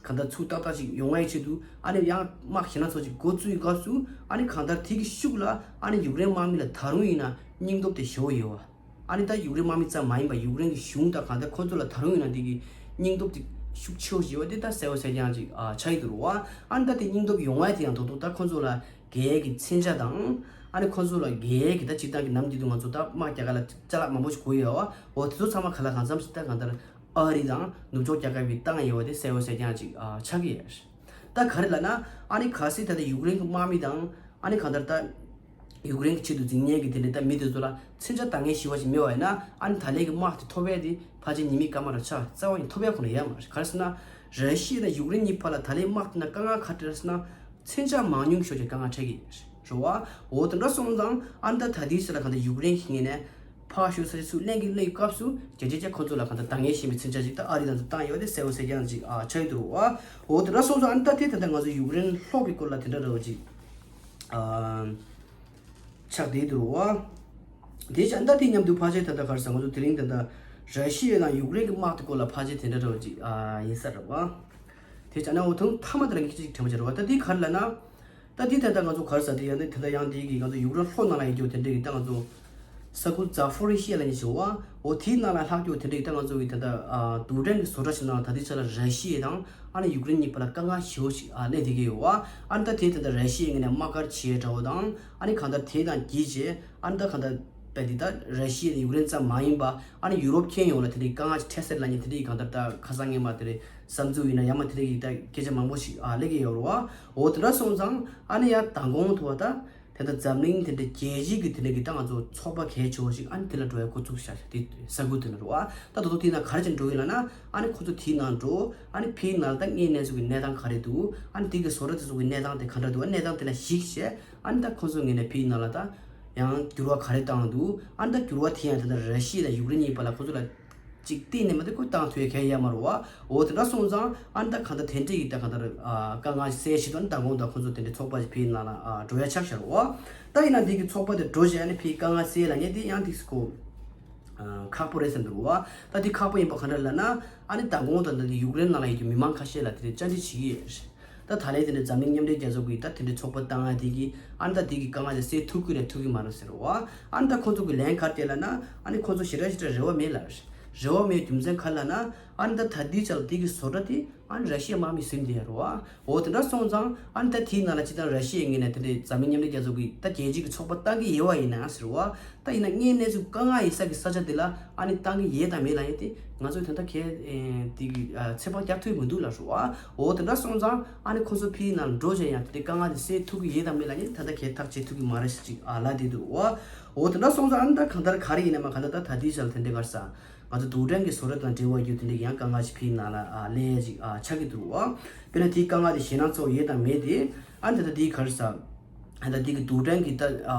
གང་ལྟར་ཚུར་ཏག་ཏག་ཅིག་ཡོང་ཡའི་ཆེད་དུ། ཨ་ནི་ཡང་དམག་ཞེད་སྣང་ཚོ་ཅིག་འགོ་བཙུགས་ཡི་སྐབས་སུ། ཨ་ནི་གང་ལྟར་དེ་གི་ཤུགས་ལ་ཨ་ནི་ཡུཀ་རེན་དམག་མི་ལ་ད་རུང་ཡིན་ན་སྙིང་སྟོབས་དེ་ཞེ་པོ་ཡོད་བ། ཨ་ནི་ད་ཡུཀ་རེན་དམག་མི་ཙམ་མ་ཡིན་པ་ཡུཀ་རེན་གྱི་གཞུང་དང་གང་ལྟར་ཁོ་ཚོ་ལ་ད་རུང་ཡིན་ན་དེ་གི་སྙིང་སྟོབས་དེ་ཤུགས་ཆེ་བོ་ཞེ་པོ་དེ་ད་གསལ་པོ་གསལ་རྐྱང་ཅིག་ཨ་ཆགས་ཀྱི་འདུག་རེད་བ། ཨ་ནི་ད་དེ་སྙིང་སྟོབས་ཡོང་བ་དེ་ཡང་རྡོག་རྡོག་ད་ཁོ་ཚོ་ལ་རྒྱལ་གྱི་མཚོན་ཆ་དང་། ཨ་ནི་ཁོ་ཚོ་ལ་རྒྱལ་གྱི་ད་སྤྱིར་བཏང་གི་ནམ་རྒྱུན་དུ་ང་ཚོ་ད་དམག་རྒྱག་ག་ལ་ཅ་ལག་མང་པོ་ཞིག་དགོས་ཡོད་བ། འོ་དེ་ཚོ་ཚང་མ་ག་ལ་གང་འཚམ་ཞིག་ད་གང་ལྟར་ཨ་རི་དང་ནུབ་ཕྱོགས་རྒྱལ་ཁབ་ཀྱིས་བཏང་ཡོད་བ་དེ་གསལ་པོ་གསལ་རྐྱང་ཅིག་ཨ་ཆགས་ཀྱི་ཡོད། ད་ག་རེ་ལབ་ན། ཨ་ནི་གལ་སྲིད་ད་ལྟ་ཡུཀ་རེན་གྱི་དམག་མི་དང་། ཨ་ནི་གང་ལྟར་ད་ཡུཀ་རེན་གྱི་ཆེད་དུ་འཛིང་མཁན་གྱི་དེ་འདྲའི་ད་མི་དེ་ཚོ་ལ་མཚོན་ཆ་འདང་ངེས་ཞེ་པོ་ཞིག་མེད་པ་ཡིན་ན། ཨ་ནི་ད་ལན་གྱི་དམག་དེ་ཐོབ་ཡས་དེ་ཕལ་ཆེར་ཉི་མའི་སྐར་མ་ར་ཆགས། རྩ་བ་ནས་ཐོབ་ཡས་ཁོ་ན་ཡོད་མ་རེད། ག་རེ་ཟེར་ན། ར་ཤི་ཡ་དང་ཡུཀ་རེན་གཉིས་བར་ལ་ད་ལན་དམག་དེ་ན་དཀའ་ངལ་ག་རེ་རེད་ཟེར་ན། མཚོན་ཆ་མང་ཉུང་ཤོས་ཀྱི་དཀའ་ངལ་འཕྲད་ཀྱི་རེད་བ། འོ་དེ་འདྲ་སོང་ཙང་ཨ་ནི་ད་ད་ལྟའི་ཆ་ལ་གང་ལྟར་ཡུཀ་རེན་གྱི་ངོས་ནས་ཕར་ཞོག་ས་ཆ་ཚུར་ལེན་གྱི་སླེབས་སྐབས་སུ་བརྒྱ་ཆ་བརྒྱ་ཁོ་ཚོ་ལ་གང་ལྟར་འདང་ངེས་ཤེས་པའི་མཚོན་ཆ་ཅིག་ད་ཨ་རི་དང་ཚོ་བཏང་ཡོད་དེ་གསལ་པོ་གསལ་རྐྱང་ཅིག་ཨ་ཆགས་ཀྱི་འདུག་རེད་བ། འོ་དེ་འདྲ་སོང་ཙང་ཨ་ནི་ད་དེ་ད་ལྟ་ང་ཚོ་ཡུཀ་རེན་ལྷོ་གི་སྐོར་ལ་དེ་འདྲ་འདྲ་བོ་ཅིག་ཨ་ཆགས་བསྡད་འདུག་རེད་བ། དེ་བྱས་ཨ་ནི་ད་དེ་མཉམ་དུ་ཕལ་ཆེར་ད་ལྟ་ག་རེ་ཟེར། ང་ཚོ་དེ་རིང་ད་ལྟ་ར་ཤི་ཡ་དང་ཡུཀ་རེན་གྱི་དམག་དེ་སྐོར་ལ་ཕལ་ཆེར་དེ་འདྲ་འདྲ་བོ་ཅིག་ཨ་ཡིན་ས་རེད་བ། དེ་བྱས་ན་འོ་ཐུང་མཐའ་མ་དེ་ལ་ངས་ཅིག་དྲན་པ་བྱ་རེད་བ། ད་དེ་ག་རེ་ལབ་ན། ད་འདི་ད་ལྟ་ང་ཚོ་ག་རེ་ཟེར། དེ་ཡང་ནི་ད་ལྟ་ཡང་འདི་གི་ང་ཚོ་ཡུཀ་རེན་ལྷོ་ནང་ལ་ཡོད་རྒྱུ་དེ་འདྲ་གི་ད་ང་ཚོ་ས་ཁུལ་ཛ་ཕོ་རི་ཤི་ཡ་ལབ་མཁན་ཞིག་ཡོད་བ། འོ་དེའི་ནང་ལ་ལྷག་རྒྱུ་དེ་འདྲ་གི་ད་ང་ཚོ་གི་ད་ལྟ་ཨ་རྡུལ་ཕྲན་གྱི་བཟོ་གྲྭ་ཞིག་ནང་ད་ལྟའི་ཆ་ལ་ར་ཤི་ཡ་དང་ཨ་ནི་ཡུཀ་རེན་གཉིས་བར་ལ་དཀའ་ངལ་ཞེ་པོ་ཞིག་ཨ་གནས་བསྡད་ཀྱི་ཡོད་བ། ཨ་ནི་ད་དེ་ད་ལྟ་ར་ཤི་ཡའི་ངོས་ནས་དམག་སྒར་བྱེད་འདྲ་བོ་དང་། ཨ་ནི་གང་ལྟར་དེ་དང་གྱིས་བྱས་ཨ་ནི་ད་གང་ལྟར་པ་འདི་ད་ར་ཤི་ཡ་དང་ཡུཀ་རེན་ཙམ་མ་ཡིན་པ་ཨ་ནི་ཡུ་རོབ་ཁྱོན་ཡོངས་ལ་དེ་འདྲའི་དཀའ་ངལ་ཅིག་འཕྲད་སྲིད་ལབ་མཁན་དེ་འདྲའི་གང་ལྟར་ད་ཁ་སང་ངས་མ་དེ་རེད། བསམ་ཚུལ་ཡིན་ན་ཡང་མ་དེ་འདྲ་གི་ད་སྐད་ཆ་མང་པོ་ཞིག་ཨ་སླེབས་ཀྱི་ཡོད་རེད་བ། འོ་དེ་འདྲ་སོང་ཙང་ཨ་ནི་ཡང་མདང་དགོང་ཐུག་པ་ད་དེ་འདྲ་འཛམ་གླིང་དེ་འདྲ་རྒྱལ་སྤྱི་གི་དེ་འདྲ་གི་ད་ང་ཚོ་ཚོགས་པ་གལ་ཆེ་བོ་ཞིག་ཨ་ནི་དེ་ལ་འགྲོ་ཡ་འགོ་བཙུགས་བཞག་དེ་ས་ཁུལ་དེ་ལ་རེད་བ། ད་ད་དུང་དེའི་ནང་ག་རེ་བྱས་འགྲོ་གི་ལབ་ན། ཨ་ནི་ཁོ་ཚོ་དེའི་ནང་འགྲོ། ཨ་ནི་ཕའི་ནང་ལ་ད་དངོས་གནས་ཚུལ་གྱི་གནས་སྟངས་ག་རེ་འདུག་ཨ་ནི་དེ་གི་བཟོ་གྲྭ་དེ་ཚོ་གི་གནས་སྟངས་དེ་ག་འདྲ་འདུག་ཨ་གནས་སྟངས་དེ་ལ་གཞིགས་བྱས་ཨ་ནི་ད་ཁོ་ཚོ་ངོས་ནས་ཕའི་ནང་ལ་ད་ཡང་འགྱུར་བ་ག་རེ་བཏང་འདུག་ཨ་ནི་ད་འགྱུར་བ་དེ་ཡང་དེ་འདྲ་ར་ཤི་ཡ་དང་ཡུཀ་རེན་གཉིས་བར་ལ་ཁོ་ཚོ་ལ་ཅིག་གཏན་ནས་མ་གཏོགས་ཁོ་བཏང་ཐུབ་ཡ་གང་ཡང་ཡོད་མ་རེད་བ། འོ་དེ་འདྲ་སོང་ཙང་ཨ་ནི་ད་གང་ལྟར་དེ་འདྲ་ཡི་ད་གང་ལྟར་ཨ་དཀའ་ངལ་སེལ་ཞིག་ཏུ་ཨ་ནི་མདང་དགོང་ད་ཁོ་ཚོ་དེ་འདྲའི་ཚོགས་པ་ཞིག་ཕའི་ནང་ལ་ཨ་འགྲོ་ཡ་ཆགས་བཞག་རེད་བ། ད་ཡིན་ན་འདི་གི་ཚོགས་པ་དེ་འགྲོ་བྱས་ཨ་ནི་ཕའི་དཀའ་ངལ་སེལ་ལབ་མཁན་དེ་ཡང་དེ་ཁོ་ཨ་ཁག་པོ་རེད་བསམ་འདུག་བ། ད་དེ་ཁག་པོ་ཡིན་པ་ག་འདྲ་ལབ་ན། ཨ་ནི་མདང་དགོང་ད་ད་དེ་ཡུཀ་རེན་ནང་ལ་ཡོད་རྒྱུ་མི་མང་ཁ་ཤས་ལ་དེ་འདྲའི་བཅར་འདྲི་བྱེད་ཀྱི་ཡོད་རེད། ད་ད་ལན་དེ་འདྲའི་འཛམ་གླིང་མཉམ་འབྲེལ་རྒྱལ་ཚོགས་ཀྱིས་ད་དེ་འདྲའི་ཚོགས་པ་བཏང་ཡ་དེ་གིས་ཨ་ནི་ད་དེ་གི་དཀའ་ངལ་དེ་སེལ་ཐུབ་ཀྱི་རེད་ཐུབ་ཀྱི་མ་རེད་ཟེར་བ། ཨ་ནི་ད་ཁོ་ཚོ་གི་ལན་ག་རེ་བསྟན་ལབ་ན། ཨ་ནི་ཁོ་ཚོ་ཞེ་དྲག་ཞེ་དྲག་རེ་བ་མེད་ལབ་རེད། རེ་བ་མེད་རྒྱུ་མཚན་ག་རེ་ལབ་ན། ཨ་ནི་ད་ད་ལྟའི་ཆར་དེ་གི་བཟོ་གྲྭ་དེ་ཨ་ནི་ར་ཤི་ཡ་དམག་མིས་ཟིན་བསྡད་ཡོད་རེད་བ། འོ་དེ་འདྲ་སོང་ཙང་ཨ་ནི་ད་དེའི་ནང་ལ་སྤྱིར་བཏང་ར་ཤི་ཡའི་ངོས་ནས་དེ་འདྲའི་འཛམ་གླིང་མཉམ་འབྲེལ་རྒྱལ་ཚོགས་ཀྱིས་ད་རྒྱལ་སྤྱི་གི་ཚོགས་པ་བཏང་གི་ཡོད་པ་ཡིན་ན་ཟེར་བ། ད་ཡིན་ན་དངོས་གནས་ཚུལ་དཀའ་ངལ་ཡོད་ས་གི་ས་ཆ་དེ་ལ་ཨ་ནི་བཏང་གི་ཡོད་དང་མེད་ལབ་ཡ་དེ་ང་ཚོས་ད་ལྟ་གལ་ཨེ་དེ་གི་ཨ་ཚོད་དཔག་རྒྱག་ཐུབ་མི་འདུག་ལབ་རེད་བ། འོ་དེ་འདྲ་སོང་ཙང་ཨ་ནི་ཁོ་ཚོ་ཕའི་ནང་འགྲོ་བྱས་ཡང་དེ་འདྲའི་དཀའ་ངལ་དེ་སེལ་ཐུབ་ཀྱི་ཡོད་དང་མེད་ལབ་ཡ་དེ་ད་ལྟ་གལ་ཐག་བཅད་ཐུབ་ཀྱི་མ་རེད་ཟེར་ཅིག་ཨ་ལབ་བསྡད་འདུག་བ། འོ་དེ་འདྲ་སོང་ཙང་ཨ་ནི་ད་གང་ལྟར་ག་རེ་ཡིན་ན་མ་གང་ལྟར་ད་ད་ལྟའི་ཆར་དེ་འདྲའི་ག་རེ་ཟ། ང་ཚོ་རྡུལ་ཕྲན་གྱི་བཟོ་གྲྭ་དང་འབྲེལ་བ་ཡོད་དེ་འདྲའི་ཡང་དཀའ་ངལ་ཞིག་ཕའི་ནང་ལ་ཨ་སླེབས་ཡ་ཅིག་ཨ་ཆགས་ཀྱི་འདུག་བ། དཔེར་ན་དེའི་དཀའ་ངལ་དེ་ཞེད་སྣང་ཚ་བོ་ཡོད་དང་མེད་དེ། ཨ་ནི་ད་ལྟ་དེའི་ག་རེ་ཟ། ཨ་ད་ལྟ་དེ་གི་རྡུལ་ཕྲན་གྱི་ད་ཨ་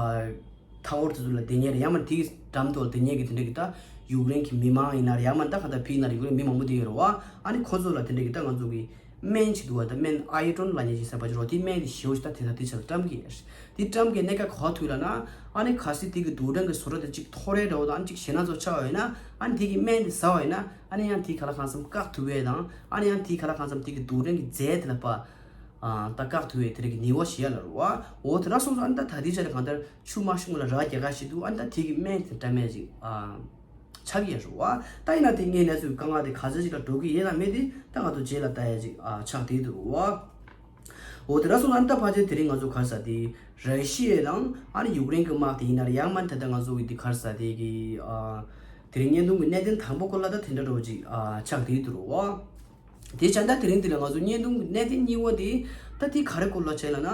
ཐའོར་དེ་ཚོ་ལ་བསྡད་མཁན་རེད། ཡང་མ་དེའི་འགྲམ་དུ་བསྡད་མཁན་གྱི་དེ་འདྲ་གི་ད་ཡུཀ་རེན་གྱི་མི་མང་ཡིན་ན་རེད། ཡང་མ་ད་ག་ད་ཕི་ཡིན་ན་རེད། ཡུཀ་རེན་མི་མང་པོ་དེ་ཡོད་རེད་བ། ཨ་ནི་ཁོ་ཚོ་ལ་དེ་འདྲ་གི་ད་ང་ཚོ་གི་ སྨན་ཅིག་འདུག་བ། ད་སྨན་ཨའི་ཡོ་ཌོན་ལབ་མཁན་ཅིག་ཟེར་བ་ཅིག་རེད། དེ་སྨན་དེ་ཞེ་པོ་ཅིག་ད་དེ་དང་དེ་ཆ་ལ་བཀྲམ་གི་ཡོད་རེད། དེ་བཀྲམ་གི་གནད་འགག་ག་པར་ཐུག་ལབ་ན། ཨ་ནི་གལ་སྲིད་དེ་གི་དུག་སྦྲང་གི་བཟོ་གྲྭ་དེ་ཅིག་འཐོར་རེ་འདྲ་བོ་དང་ཅིག་ཞེད་སྣང་ཚོ་ཆགས་པ་ཡིན་ན། ཨ་ནི་དེ་གི་སྨན་དེ་ཟ་བ་ཡིན་ན། ཨ་ནི་ཡང་དེ་ག་ལ་གང་འཚམ་བཀག་ཐུབ་པ་དང་། ཨ་ནི་ཡང་དེ་ག་ལ་གང་འཚམ་དེ་གི་དུག་སྦྲང་གི་རྫས་དེ་ལ་པ། ཨ། ད་བཀག་ཐུབ་པའི་དེ་རིགས་ཀྱི་ནུས་པ་ཞིག་ཡོད་ལ་རེད་བ། འོ་དེ་འདྲ་སོང་ཙང་ཨ་ནི་ད་ད་ལྟའི་ཆ་ལ་གང་ལྟར་ཆུ་མ་ཤོང་ལ་ར་རྒྱ་གར་ཞིག་འདུག་ཨ་ནི་ད་དེ་གི་སྨན་དེ་འདྲ་མེད་ཅིག་ཨ། ཆགས་ཀྱི་ཡོད་རེད་བ། ད་ཡིན་ན་དེ་ངའི་གནས་ཚུལ་དཀའ་ངལ་དེ་ག་ཚོད་ཅིག་ལ་འགྲོ་གི་ཡོད་དང་མེད་དེ་ད་ང་ཚོ་རྗེས་ལ་ལྟ་ཡ་ཅིག་ཨ། ཆགས་བསྡད་འདུག་རེད་བ། འོ་དེ་འདྲ་སོང་ཙང་ཨ་ནི་ད་ཕལ་ཆེར་དེ་རིང་ང་ཚོ་ག་རེ་ཟེར་དེ་ར་ཤི་ཡ་དང་ཨ་ནི་ཡུཀ་རེན་གྱི་དམག་དེ་ཡིན་ན་རེད། ཡང་མ་ད་ལྟ་ང་ཚོ་གི་དེ་ག་རེ་ཟེར་དེ་གི་ཨ། དེ་རིང་བརྙན་ཐུང་གི་གནད་དོན་དང་པོ་སྐོར་ལ་ད་དེ་འདྲ་འདྲ་བོ་ཅིག་ཨ། ཆགས་བསྡད་འདུག་རེད་བ། དེ་བྱས་ད་དེ་རིང་འདི་ལ་ང་ཚོ་བརྙན་ཐུང་གི་གནད་དོན་གཉིས་པ་དེ་ད་དེ་ག་རེ་སྐོར་ལ་བྱས་ལབ་ན།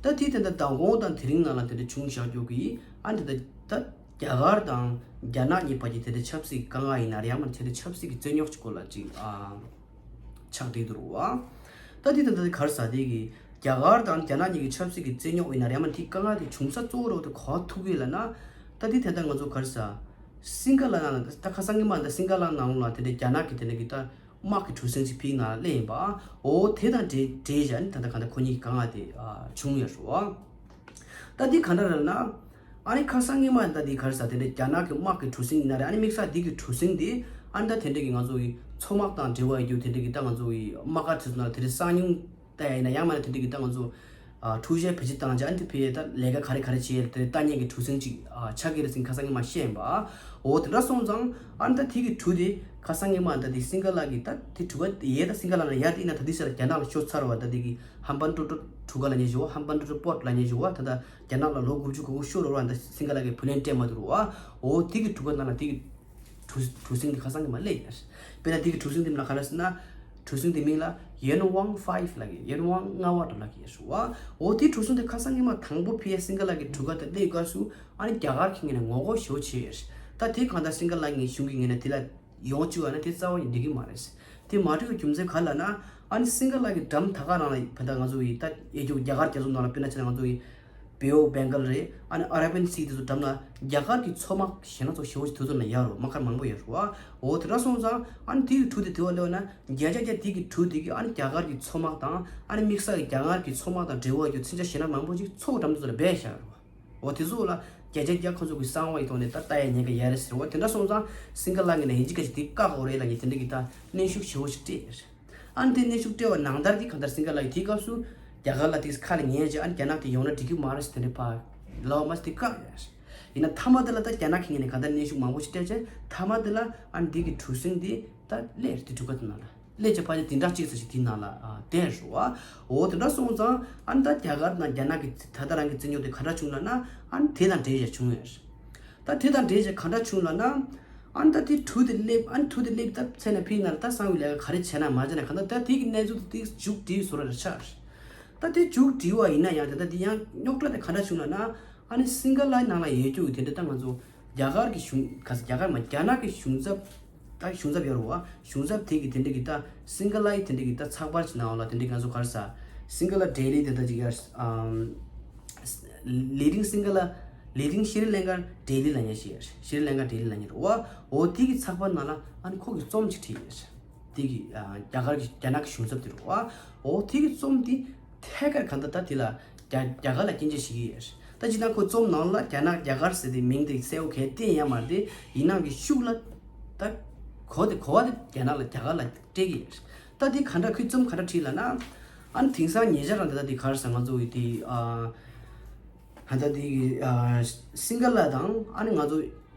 ད་དེ་དེ་འདྲ་མདང་དགོང་དང་དེ་རིང་ནང་ལ་དེ་འདྲ་བྱུང་བཞག་རྒྱུ་གི་ཨ་འདི་ད་ད་རྒྱ་གར་དང་རྒྱ་ནག་གཉིས་བར་གྱི་དེ་འདྲ་ཆབ་སྲིད་ཀྱི་དཀའ་ངལ་ཡིན་ན་རེད། ཡང་མིན་དེ་འདྲ་ཆབ་སྲིད་ཀྱི་རྩོད་རྙོག་ཅིག་སྐོར་ལ་ཅིག་ཨ། ཆགས་བསྡད་འདུག་རེད་བ། ད་དེ་ད་ད་ག་རེ་ཟེར་དེ་གི་རྒྱ་གར་དང་རྒྱ་ནག་གཉིས་ཀྱི་ཆབ་སྲིད་ཀྱི་རྩོད་རྙོག་ཡིན་ན་རེད། ཡང་མིན་དེ་དཀའ་ངལ་དེ་བྱུང་ས་གཙོ་བོ་རེད་བ། དེ་ག་པར་ཐུག་གི་ལབ་ན། ད་དེ་ད་ལྟ་ང་ཚོ་ག་རེ་ཟེར། སིང་ག་ལ་ནང་ད་ཁ་སང་གི་མ་ད་སིང་ག་ལ་ནང་ལ་དེ་འདྲ་རྒྱ་ནག་གི་དེ་འདྲ་གི་ད་དམག་གི་གྲུ་གཟིངས་ཤིག་ཕུད་ནང་སླེབས་ཡིན་པ། འོ་དེ་དང་འབྲེལ་འབྲེལ་བྱས་ནས་ད་ལྟ་གང་ལྟར་ཁོ་གཉིས་ཀྱི་དཀའ་ངལ་དེ་ཨ། བྱུང་ཡོད་རེད་བ། ད་འདི་ག་འདྲ་རེད་ན། ཨ་ནི་ཁ་སང་ཉི་མ་ད་འདི་ག་རེ་ཟེར་དེ་འདྲ་རྒྱ་ནག་གི་དམག་གི་གྲུ་གཟིངས་ཡིན་ན་རེད། ཨ་ནི་དམིགས་བསལ་འདི་གི་གྲུ་གཟིངས་དེ་ཨ་ནི་ད་དེ་འདྲ་གི་ང་ཚོ་གི་མཚོ་དམག་དང་འབྲེལ་བ་ཡོད་རྒྱུ་དེ་འདྲ་གི་ད་ང་ཚོ་གི་དམག་སྒར་དེ་ཚོ་ནང་དེ་འདྲ་གི་གསང་ཉུང་ལྟ་ཡ་ཡིན་ན། ཡང་མིན་དེ་འདྲ་གི་ད་ང་ཚོ་ཨ། འཕྲུལ་ཆས་བེད་སྤྱོད་བཏང་བྱས་ཨ་ནི་དེ་ཕ་གིར་ད་ལས་ཀ་ག་རེ་ག་རེ་བྱེད་ཡ་དེ་ལྟ་མཁན་གི་གྲུ་གཟིངས་ཅིག་ཨ། ཆགས་ཀྱི་རེད་ཟེར་ཁ་སང་ཉི་མ་བཤད་ཡིན་པ། འོ་དེ་འདྲ་སོང་ཙང་ཨ་ནི་ད་དེ་གི་གྲུ་དེ་ཁ་སང་ཉི་མ་ད་དེ་སིང་ག་ལ་གི་ད་དེ་གྲུ་ཁ་ཡས་ད་སིང་ག་ལ་ན་ཡར་དེ་ཡིན་ན་ད་དེ་ཟེར་རྒྱ་ནག་ལ་ཤོར་ཚར་བ། ད་དེ་གི་ཧམ་པན་ཏོ་ཏོ་གྲུ་ཁ་ལབ་མཁན་ཞིག་ཡོད་བ། ཧམ་པན་ཏོ་ཏོ་པོར་ཊི་ལབ་མཁན་ཞིག་ཡོད་བ། ད་ད་རྒྱ་ནག་ལ་ལོ་དགུ་བཅུ་གོང་ཤོར་བ་ད་སིང་ག་ལ་གི་བུ་ལོན་སྤྲད་མ་ཐུབ་བ། འོ་དེ་གི་གྲུ་ཁ་ནང་ལ་དེ་གི་གྲུ་གྲུ་གཟིངས་དེ་ཁ་སང་གི་མ་སླེབས་ཡོད། དཔེར་ན་དེ་གི་གྲུ་གཟིངས་དེ་མིང་ལ་ག་རེ་ཟེར་ན། གྲུ་གཟིངས་དེ་མིང་ལ་ཡོན་ཝང་ཕའིབ་ལབ་ཀྱི། ཡོན་ཝང་ལྔ་པ་འདྲ་ལབ་ཀྱི་ཡོད་རེད་བ། འོ་དེ་གྲུ་གཟིངས་དེ་ཁ་སང་ཉི་མ་དང་པོ་ཕ་གིར་སིང་ག་ལ་གི་གྲུ་ཁ་དེ་སླེབས་སྐབས་སུ་ཨ་ནི་རྒྱ་གར་གྱི་ངོས་ནས་ངོ་རྒོལ་ཞེ་པོ་བྱས་ཡོད། ད་དེ་གང་ལྟར་སིང་ག་ལ་གི་གཞུང་གི་ངོས་ནས་དེ་ལ་ཡོང་བཅུག་པ་ན་དེ་རྩ་བ་ནས་འགྲིག་གི་མ་རེད། དེ་མ་འགྲིག་པའི་རྒྱུ་མཚན་ག་རེ་ལབ་ན། ཨ་ནི་སིང་ག་ལ་གི་འགྲམ་ད་ག་རང་ལ་ཕ་ད་ང་ཚོ་ཡི་ད་ཨེ་རྒྱུ་རྒྱ་གར་རྒྱ་མཚོ་ནང་ལ་དཔེར་ན་ཆ་ན་ང་ཚོ་ཡི་བེ་ཨོ་བེང་གལ་རེད། ཨ་ནི་ཨ་ར་བི་ཡན་སི་དེ་ཚོ་འགྲམ་ལ་རྒྱ་གར་གྱི་མཚོ་དམག་གཞན་སྣ་ཚོགས་ཞེ་པོ་ཅིག་དེ་ཚོ་ན་ཡོད་རེད། དམག་སྒར་མང་པོ་ཡོད་རེད་བ། འོ་དེ་འདྲ་སོང་ཙང་ཨ་ནི་དེ་གི་གྲུ་དེ་དེ་བ་སླེབས་ན་བརྒྱ་ཆ་བརྒྱ་དེ་གི་གྲུ་དེ་གི་ཨ་ནི་རྒྱ་གར་གྱི་མཚོ་དམག་དང་ཨ་ནི་དམིགས་བསལ་གྱི་རྒྱ་གར་གྱི་མཚོ་དམག་དང་འབྲེལ་བ་ཡོད་མཚོན་ཆ་གཞན་སྣ་མང་པོ་ཅིག་མཚོ་གི་འགྲམ་དེ་ཚོ་ལ་སྦས་བཞག་རེད་བ། འོ་དེ་ཚོ་ལ་བརྒྱ་ཆ་བརྒྱ་ཁོ་ཚོ་གི་གསང་བ་ཡི་ཐོག་ནས་ད་ལྟ་ཡ་ཉེན་ཁ་ཡོད་རེད་ཟེར་བ། དེ་འདྲ་སོང་ཙང་སིང་ག་ལ་ངོས་ནས་ཡིན་གཅིག་མིན་གཅིག་དེ་བཀག་དགོས་རེད་ལབ་ནས་དེ་འདྲ་གི་ད་གནོན་ཤུགས་ཞེ་པོ་ཞིག་སྤྲད་ཡོད་རེད། ཨ་ནི་དེ་གནོན་ཤུགས་སྤྲད་པ་ནང་ལྟར་གྱི་གང་ལྟར་སིང་ག་ལ་ཡིས་དེའི་སྐབས་སུ་རྒྱ་གར་ལ་དེ་ཁ་ལ་ཉན་བྱས་ཨ་ནི་རྒྱ་ནག་དེ་ཡོང་ན་འགྲིག་གི་མ་རེད་ཟེར་དེ་འདྲ་ཕར་ལབ་མ་ཟེར་དེ་བཀག་ཡོད་རེད། ཡིན་ན་མཐའ་མ་དེ་ལ་ད་རྒྱ་ནག་གི་ངོས་ནས་གང་ལྟར་གནོན་ཤུགས་མང་པོ་ཞིག་སྤྲད་བྱས་མཐའ་མ་དེ་ལ་ཨ་ནི་དེ་གི་གྲུ་གཟིངས་དེ་ད་སླེབས་རེད། དེ་གྲུ་ཁ་དེ་ནང་ལ། ལས་བྱེད་ཕལ་ཆེར་དེ་འདྲ་གཅིག་ཙམ་ཞིག་དེའི་ནང་ལ་ཨ་བསྡད་རེད་བ། འོ་དེ་འདྲ་སོང་ཙང་ཨ་ནི་ད་རྒྱ་གར་དང་རྒྱ་ནག་གི་ད་ལྟ་རང་གི་རྩོད་རྙོག་དེ་ག་འདྲ་བྱུང་ལབ་ན། ཨ་ནི་དེ་དང་འབྲེལ་བྱས་བྱུང་ཡོད་རེད། ད་དེ་དང་འབྲེལ་བྱས་ག་འདྲ་བྱུང་ལབ་ན། ཨ་ནི་ད་དེ་གྲུ་དེ་སླེབས། ཨ་ནི་གྲུ་དེ་སླེབས་ད་ཚེ་ན་ཕི་ན་ད་གསང་བའི་ལས་ཀ་ག་རེ་བྱས་ན་མ་བྱས་ན་གང་ལྟར་ད་དེ་གི་གནས་ཚུལ་དེ་མཇུག་སྒྲིལ་བཟོ་འདྲ་ཆགས་རེད། ད་དེ་མཇུག་སྒྲིལ་བ་ཡིན་ན་ཡང་དེ་ད་དེ་ཡང་རྙོག་དྲ་དེ་ག་འདྲ་བྱུང་ལབ་ན། ཨ་ནི་སིང་ག་ལའི་ནང་ལ་ཡོད་རྒྱུ་གི་དེ་འདྲ་ད་ང་ཚོ་རྒྱ་གར་གྱི་གཞུང་ག་ས་རྒྱ་གར་མ་རྒྱ་ནག་གི་གཞུང་ཚབ། ད་གཞུང་ཚབ་ཡོད་རེད་བ། གཞུང་ཚབ་དེ་གི་དེ་འདྲ་གི་ད་སིང་ག་ལའི་དེ་འདྲ་གི་ད་ཚགས་པར་ཅིག་ནང་ལ་དེ་འདྲ་གི་ང་ཚོ་ག་རེ་ཟེར། སིང་ག་ལ་ཌེ་ལི་དེ་འདྲ་ཅིག་ཡོད་རེད། ཨམ། ལི་ཌིང་སིང་ག་ལ། ལི་ཌིང་ཤི་རི་ལང་ཀ་ཌེ་ལི་ལབ་མཁན་ཞིག་ཡོད་རེད། ཤི་རི་ལང་ཀ་ཌེ་ལི་ལབ་མཁན་རེད་བ། འོ་དེ་གི་ཚགས་པར་ནང་ལ་ཨ་ནི་ཁོ་གི་རྩོམ་ཅིག་བྲིས་ཡོད་རེད། དེ་གི་ཨ། རྒྱ་གར་གྱི་རྒྱ་ནག་གི་གཞུང་ཚབ་དེ་རེད་བ། འོ་དེ་གི་རྩོམ་དེ་ཐད་ཀར་གང་ལྟར་ད་དེ་ལ་རྒྱ་རྒྱ་གར་ལ་སྐྱོན་བརྗོད་བྱེད་ཀྱི་ཡོད་རེད། ད་སྤྱིར་བཏང་ཁོ་རྩོམ་ནང་ལ་རྒྱ་ནག་རྒྱ་གར་ཟེར་དེ་མིང་དེ་གསལ་པོ་གང་ཡང་བསྟན་ཡ་མ་རེད་དེ། ཡིན་ནའང་གི་ཤུགས་ལ་ད་གོ་དེ་གོ་བ་དེ་རྒྱ་ནག་ལ་རྒྱ་གར་ལ་སྤྲད་ཀྱི་ཡོད་རེད། ད་དེ་ག་འདྲ་ཁོས་རྩོམ་ག་འདྲ་བྲིས་ལབ་ན། ཨ་ནི་དེང་སང་ཉེ་ཆར་རང་དེ་ད་དེ་ག་རེ་ཟེར་ང་ཚོ་གི་དེ་ཨ། ད་ལྟ་དེ་གི་ཨ། སིང་ག་ལ་དང་ཨ་ནི་ང་ཚོ་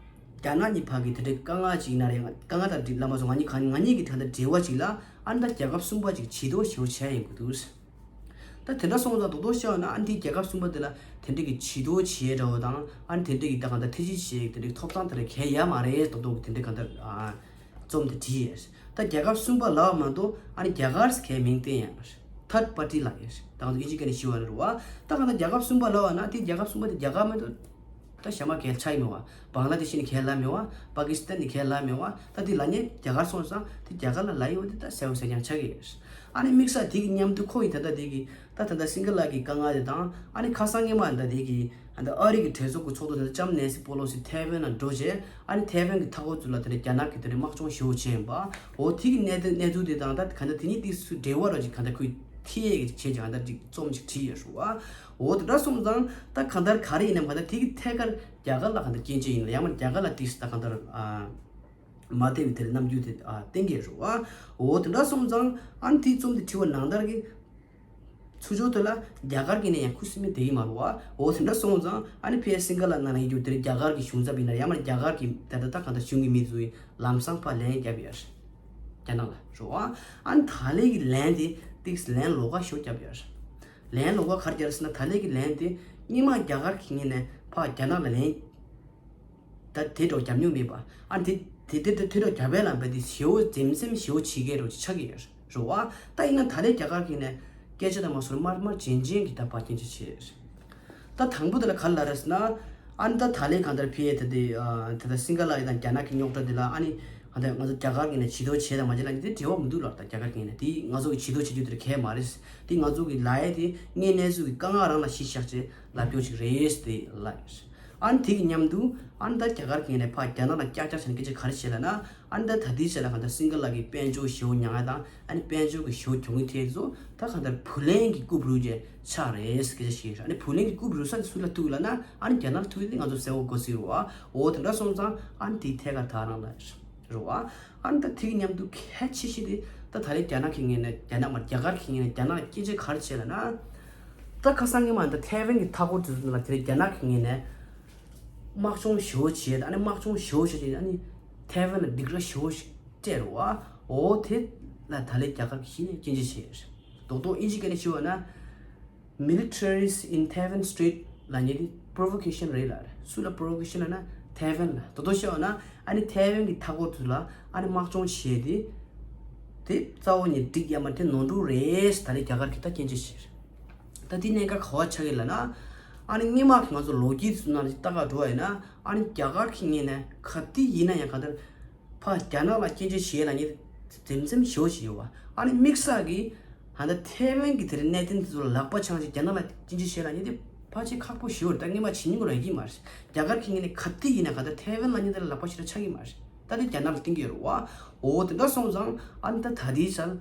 རྒྱ་ནག་གཉིས་བར་གྱི་དེ་འདྲའི་དཀའ་ངལ་ཅིག་ཡིན་ན་རེད། དཀའ་ངལ་དང་འདྲི་ལབ་མ་སོང་། ང་གཉིས་གང་ང་གཉིས་ཀྱི་ད་ལྟ་འབྲེལ་བ་ཅིག་ལ་ཨ་ནི་ད་རྒྱལ་ཁབ་གསུམ་པ་ཅིག་བྱི་དོར་ཞེ་པོ་བྱས་ཡོང་གི་འདུག་ད་དེ་འདྲ་སོང་ཙང་རྡོག་རྡོག་བཤད་ན་ཨ་ནི་དེ་རྒྱལ་ཁབ་གསུམ་པ་དེ་ལ་དེ་འདྲའི་གི་བྱི་དོར་བྱེད་འདྲ་བོ་དང་ཨ་ནི་དེ་འདྲའི་གི་ད་གང་ལྟར་ཐེ་ཇུས་བྱེད་དེ་འདྲའི་གི་ཐོབ་ཐང་དེ་འདྲ་གང་ཡང་ཡོད་མ་རེད། རྡོག་རྡོག་གི་དེ་འདྲའི་གང་ལྟར་ཨ། རྩོམ་དེ་བྲིས་ཡོད། ད་རྒྱལ་ཁབ་གསུམ་པ་ལབ་པ་མ་གཏོགས་ཨ་ནི་རྒྱ་གར་ཟེར་མཁན་མིང་བསྟན་ཡང་མ་རེད། ཐར་པར་ཊི་ལབ་ཡོད་རེད། ད་ང་ཚོ་ཨིན་ཇི་སྐད་ནས་ཞུ་བ་རེད་བ། ད་གང་ལྟར་རྒྱལ་ཁབ་གསུམ་པ་ལབ་པ་ན་དེ་རྒྱལ་ཁབ་གསུམ་པ་དེ་རྒྱ་གར་མ་གཏོགས་ ད་ཤ་མ་གལ་ཆགས་ཀྱི་མེད་བ། བང་ལ་དེ་ཤི་ནི་གལ་ལ་མེད་བ། པ་ཀི་སི་ཐན་ནི་གལ་ལ་མེད་བ། ད་དེ་ལ་ཉེ་རྒྱ་གར་སོང་ཙང་དེ་རྒྱ་གར་ལ་ལ་ཡོད་དེ་ད་གསལ་བོ་གསལ་རྐྱང་ཆགས་ཀྱི་ཡོད། ཨ་ནི་དམིགས་བསལ་དེ་གི་མཉམ་དུ་ཁོ་ཡི་ད་ལྟ་དེ་གི་ད་ད་ལྟ་སིང་ག་ལ་གི་དཀའ་ངལ་དེ་དང་ཨ་ནི་ཁ་སང་ཉི་མ་ད་དེ་གི་ཨ་ད་ཨ་རི་གི་གྲོས་ཚོགས་ཀྱི་ཚོགས་གཙོ་དེ་ལྕམ་ནེན་སི་པོ་ལོ་སི་ཐའེ་ཝན་ལ་འགྲོ་རྗེས་ཨ་ནི་ཐའེ་ཝན་གི་མཐའ་འཁོར་ཚོ་ལ་དེ་ནས་རྒྱ་ནག་གི་དེ་ནས་དམག་སྦྱོང་ཞེ་པོ་བྱས་ཡིན་པ། འོ་དེ་གི་གནད་དོན་གནས་ཚུལ་དེ་དང་ད་ག་ད་དེ་གཉིས་དེ་སུ་འབྲེལ་བ་ར་ཅིག་ག་ད་ཁོས་ཐེ་ཡས་ཀྱི་བྱས་ཀྱང་ད་ཅིག་རྩོམ་ཅིག་བྲིས་ཡོད་རུ་བ། འོ་དེ་འདྲ་སོང་ཙང་ད་གང་ལྟར་ག་རེ་ཡིན་ནམ་གང་ལྟར་དེ་གི་ཐད་ཀར་རྒྱ་གར་ལ་གང་ལྟར་སྐྱོན་བརྗོད་ཡིན་ལ་ཡང་མ་རྒྱ་གར་ལ་དེ་ད་གང་ལྟར་ཨ་མ་བདེ་བའི་དེར་རྣམ་འགྱུར་དེ་ཨ་བསྟན་གྱི་རུ་བ། འོ་དེ་འདྲ་སོང་ཙང་ཨ་ནི་དེའི་རྩོམ་དེ་བྲིས་པ་ནང་ལྟར་གི་ཚུར་ཕྱོགས་དེ་ལ་རྒྱ་གར་གྱི་ནས་ཡང་ཁུ་སིམ་མེ་བསྡད་ཀྱི་མ་རུ་བ། འོ་དེ་འདྲ་སོང་ཙང་ཨ་ནི་ཕའི་སིང་ག་ལ་ནང་ལ་ཡིན་རྒྱུ་དེར་རྒྱ་གར་གྱི་གཞུང་ཚབ་ཡིན་ན་ཡང་མ་རྒྱ་གར་གྱི་ད་ད་ད་གང་ལྟར་གཞུང་གི་མི་ཚོ་ཡིན་ལམ་སང་ཕར་ལན་བརྒྱབ་ཡོད་རེད། རྒྱ་ནག་ལ་རོ། ཨ་ནི་ད་ལན་གྱི་ལན་དེ་ཏིག་ལན་ལོགས་ཀ་ཞོ་བརྒྱབ་ཡོད་རེད། ལན་ལོགས་ཀ་གར་རྒྱབ་ཟེར་ན་ད་ལན་གྱི་ལན་དེ་སྔོན་མ་རྒྱ་གར་གྱི་ངོས་ནས་ཕར་རྒྱ་ནག་ལ་ལན་ད་དེ་འདྲ་བརྒྱབ་མྱོང་མེད་པ། ཨ་ནི་དེ་དེ་དེ་དེ་འདྲ་བརྒྱབ་པའི་ལམ་པ་དེ་ཞེ་བོ་འཛེམ་འཛེམ་ཞེ་བོ་བྱེད་མཁན་རོ་ཆགས་ཀྱི་ཡོད་རེད་རོ། ཨ་ད་ཡིན་ན་ད་ལན་རྒྱ་གར་གྱི་ངོས་ནས་སྐད་ཆ་དང་མ་སོར་དམར་དམར་རྗེན་རྗེན་གྱི་ད་ཕར་སྐྱོན་བརྗོད་བྱས་རེད། ད་དང་པོ་དེ་ལ་ག་རེ་ལབ་རེད་ཟེར་ན། ཨ་ནི་ད་ད་ལན་གང་ལྟར་ཕི་ཨེ་ད་དེ་ཨ་ད་ད་སིང་ག་ལ་ཡི་དང་རྒྱ་ནག་གི་རྙོག་དྲ་དེ་ལ་ཨ་ནི་ཨ་ད་ང་ཚོ་རྒྱ་གར་གྱི་ནས་ཇུས་གཏོགས་བྱས་དང་མ་བྱས་ལ་ནི་དེ་འབྲེལ་བ་མི་འདུག་ལབ། ད་རྒྱ་གར་གྱི་ནས་དེ་ང་ཚོ་གི་ཇུས་གཏོགས་བྱེད་རྒྱུ་དེ་གལ་མ་རེད། དེ་ང་ཚོ་གི་ལ་ཡ་དེ་དངོས་གནས་ཚུལ་གྱི་དཀའ་ངལ་རང་ལ་གཞི་བཞག་བྱས་ལབ་རྒྱུ་ཞིག་རེད་དེ་ལབ། ཨ་ནི་དེ་གི་མཉམ་དུ་ཨ་ནི་ད་རྒྱ་གར་གྱི་ནས་ཕར་རྒྱ་ནག་ལ་ཀྱག་ཀྱག་བྱས་ནས་སྐད་ཆ་ག་རེ་བཤད་ལབ་ན། ཨ་ནི་ད་ད་ལྟའི་ཆ་ལ་གང་ལྟར་སིང་ག་ལ་གི་དཔལ་འབྱོར་ཞེ་བོ་ཉག་ཡ་དང་ཨ་ནི་དཔལ་འབྱོར་གྱི་ཞེ་བོ་གྱོང་གུན་ཐེབས་ཚོ་ད་གང་ལྟར་བུ་ལོན་གྱི་རྐུབ་རུལ་གྱི་ཆགས་རེད་སྐད་ཆ་བཤད་རེད། ཨ་ནི་བུ་ལོན་གྱི་རྐུབ་རུལ་ས་དེ་སུ་ལ་ཐུག་ལབ་ན་ཨ་ནི་རྒྱ་ནག་ལ་ཐུག་ཡོད་དེ་ང་ཚོ་གསལ་བོ་གོ་སྲིད་རེད་བ། འོ་དེ་འདྲ་སོང་ཙང་ཨ་ནི་དེའི་ཐད་ཀར་ད་རང་ལ་རེད་བ། ཨ་ནི་ད་དེ་གི་མཉམ་དུ་གལ་ཆེ་ཤོས་དེ་ད་ད་རེས་རྒྱ་ནག་གི་ངོས་ནས་རྒྱ་ནག་མ་རྒྱ་གར་གྱི་ངོས་ནས་རྒྱ་ནག་ལ་སྐད་ཆ་ག་རེ་བྱས་ལབ་ན། ད་ཁ་སང་ཉི་མ་ད་ཐའེ་ཝན་གྱི་མཐའ་འཁོར་དེ་ཚོ་ནང་ལ་དེ་རེས་རྒྱ་ནག་གི་ངོས་ནས། དམག་སྦྱོང་ཞེ་པོ་བྱས། ཨ་ནི་དམག་སྦྱོང་ཞེ་པོ་བྱས་ཏེ་ཨ་ནི་ཐའེ་ཝན་ལ་སྡིགས་ར་ཞེ་པོ་ཞིག་སྤྲད་རེད་བ། འོ་དེ་ལ་ད་ལན་རྒྱ་གར་གྱིས་གཞི་ནས་སྐྱོན་བརྗོད་བྱས་རེད། རྡོག་རྡོག་ཨིན་ཇི་སྐད་ནས་ཞུས་པ་ན། Militaries in Taiwan Strait ལབ་མཁན་དེ་provocation རེད་ལབ་རེད། སུ་ལ་provocation ལབ་ན་ཐའེ་ཝན་ལ། རྡོག་རྡོག་བཤད་པ་ན་ཨ་ནི་ཐའེ་ཝན་གྱི་མཐའ་འཁོར་དེ་ལ་ཨ་ནི་དམག་སྦྱོང་བྱས་ཏེ། དེ་རྩ་བ་ནས་འགྲིག་ཡ་མ་རེད། དེ་ནོར་འཁྲུལ་རེད། ད་ལན་རྒྱ་གར་གྱིས་ད་སྐྱོན་བརྗོད་བྱས་རེད། ད་དེ་གནད་འགག་ག་བ་ཆགས་ཀྱི་ལབ་ན། ཨ་ནི་སྔོན་མ་གི་ང་ཚོ་ལོ་རྒྱུས་ཚོ་ནང་ལ་ལྟ་ག་འགྲོ་བ་ཡིན་ན་ཨ་ནི་རྒྱ་གར་གྱི་ངོས་ནས་ག་དུས་ཡིན་ན་ཡང་གང་ལྟར་ཕར་རྒྱ་ནག་ལ་སྐྱོན་བརྗོད་བྱེད་ལབ་མཁན་འཛེམ་འཛེམ་ཞེ་པོ་ཞིག་ཡོད་བ། ཨ་ནི་དམིགས་བསལ་གྱི་ཧ་ད་ཐའེ་ཝན་གྱི་དེ་རིང་གནད་དོན་དེ་ཚོ་ལ་ལག་པ་འཆང་བྱས་རྒྱ་ནག་ལ་སྐྱོན་བརྗོད་བྱེད་ལབ་མཁན་དེ་ཕལ་ཆེར་ཁག་པོ་ཞེ་པོ་རེད། ད་སྔོན་མ་བྱེད་མྱོང་རང་ཡིན་མ་རེད། རྒྱ་གར་གྱི་ངོས་ནས་ག་དུས་ཡིན་ན་གང་ལྟར་ཐའེ་ཝན་ལབ་མཁན་དེ་ལ་ལག་པ་ཞེ་དྲག་འཆང་གི་མ་རེད། ད་དེ་རྒྱ་ནག་ལ་བསྟན་གྱི་ཡོད་རེད་བ། འོ་དེ་འདྲ་སོང་ཙང་ཨ་ནི་ད་ད་དེའི་ཆར།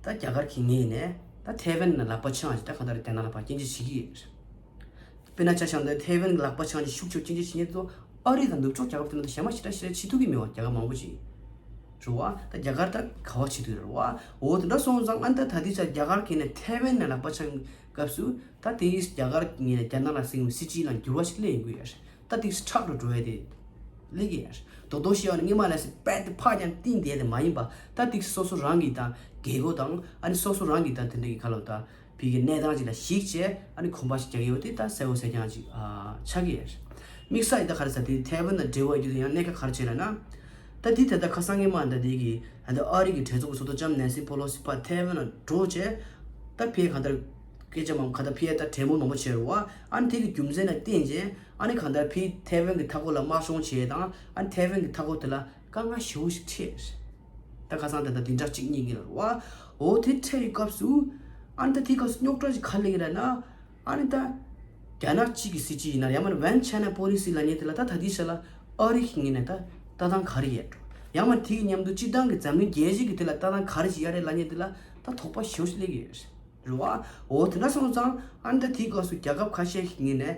ད་རྒྱ་གར་གྱི་ངོས་ནས་ད་ཐའེ་ཝན་ལ་ལག་པ་འཆང་བྱས་ད་གང་ལྟར་རྒྱ་ནག་ལ་ཕར་སྐྱོན་བརྗོད་བྱེད་ཀྱི་ཡོད་རེད། དཔེར་ན་ཆ་བཞག་ན་ཐའེ་ཝན་ལ་ལག་པ་འཆང་བྱས་ཤུགས་ཆེ་སྐྱོན་བརྗོད་བྱེད་མཁན་ཚོ་ཨ་རི་དང་ནུབ་ཕྱོགས་རྒྱལ་ཁབ་དེ་ནང་དུ་ཞེ་མ་ཞེ་དྲག་ཞེ་དྲག་བྱེད་ཐུབ་ཀྱི་མེད་བ། རྒྱལ་ཁབ་མང་པོ་ཅིག་རེད་བ། ད་རྒྱ་གར་ད་ག་བ་བྱེད་ཐུབ་རེད་བ། འོ་དེ་འདྲ་སོང་ཙང་ཨ་ནི་ད་ད་དེའི་ཆར་རྒྱ་གར་གྱི་ནས་ཐའེ་ཝན་ལ་ལག་པ་འཆང་སྐབས་སུ་ད་དེའི་རྒྱ་གར་གྱི་ངོས་ནས་རྒྱ་ནག་ལ་སྲིད་སྲིད་ཇུས་ནང་འགྱུར་བ་ཞིག་སླེབས་ཡོང་གི་ཡོད་རེད། ད་དེ་ཁྲག་རུ་འགྲོ་ཡ་དེ་སླེབས་ཀྱི་ཡོད་རེད། རྡོག་རྡོག་བཤད་པ་ནི་སྔོན་མ་ལས་སྲིད་པད་དེ་ཕར་ཀྱང་བཏིང་བསྡད་དེ་མ་ཡིན་པ། ད་དེ་སོ་སོ་རང་གི་ད་རྒྱལ་སྒོ་དང་ཨ་ནི་སོ་སོ་རང་གི་ད་དེ་འདྲ་གི་ཁ་ལོ་ད་བི་གི་གནས་སྟངས་ཅིག་ལ་གཞིགས་བྱས་ཨ་ནི་གོམ་པ་ཞིག་རྒྱག་གི་ཡོད་དེ་ད་གསལ་བོ་གསལ་རྐྱང་ཅིག་ཨ་ཆགས་ཀྱི་ཡོད་རེད། དམིགས་བསལ་ཡིན་ད་ག་རེ་ཟེར་དེ་ཐའེ་ཝན་དང་འབྲེལ་བ་ཡོད་དུས་ཡང་གནད་འགག་ག་རེ་བྱས་ལབ་ན། ད་དེ་ད་ལྟ་ཁ་སང་སྔོན་མ་ད་དེ་གི་ད་ལྟ་ཨ་རི་གི་གྲོས་ཚོགས་ཀྱི་ཚོགས་གཙོ་ལྕམ་ནན་སི་པོ་ལོ་སི་ཕར་ཐའེ་ཝན་ལ་འགྲོ་བྱས། ད་ཕར་གང་ལྟར་སྐད་ཆ་མང་གང་ལྟར་ཕར་ད་གྲོས་མོལ་མང་པོ་བྱས་རེད་བ། ཨ་ནི་དེ་གི་རྒྱུ་མཚན་ལ་བརྟེན་བྱས་ཨ་ནི་གང་ལྟར་ཕར་ཐའེ་ཝན་གི་མཐའ་འཁོར་ལ་དམག་སྦྱོང་བྱས་དང་ཨ་ནི་ཐའེ་ཝན་གི་མཐའ་འཁོར་དེ་ལ་དཀའ་ངལ་ཞེ་པོ་ཞིག་འཕྲད། ད་ཁ་སང་ད་ལྟ་བདུན་ཕྲག་གཅིག་གཉིས་ཀྱི་ལ་རེད་བ། འོ་དེ་འཕྲད་ཡོད་སྐབས་སུ་ཨ་ནི་ད་དེའི་སྐབས་སུ་རྙོག་དྲ་ཞིག་ག་རེ་སླེབས་ཀྱི་རེད་ན། ཨ་ནི་ད་རྒྱ་ནག་གཅིག་གི་སྲིད་ཇུས་ཡིན་ན་ཡང་མིན་ན་One China Policy ལབ་མཁན་དེ་ལ་ད་ད་ལྟའི་ཆ་ལ་ཨ་རི་གི་ངོས་ནས་ད་ལྟ་སྟངས་ག་རེ་ཡོད་འགྲོ། ཡང་མིན་ན་དེ་གི་མཉམ་དུ་སྤྱིར་བཏང་གི་འཛམ་གླིང་རྒྱལ་སྤྱི་གི་དེ་ལ་ལྟ་སྟངས་ག་རེ་ཞིག་ཡོད་རེད་ལབ་མཁན་དེ་ལ་ད་དོགས་པ་ཞེ་པོ་ཞིག་སླེབས་ཀྱི་ཡོད་རེད་བ། འོ་དེ་འདྲ་སོང་ཙང་ཨ་ནི་ད་དེའི་སྐབས་སུ་རྒྱལ་ཁབ་ཁ་ཤས་ཀྱི་ངོས་ནས་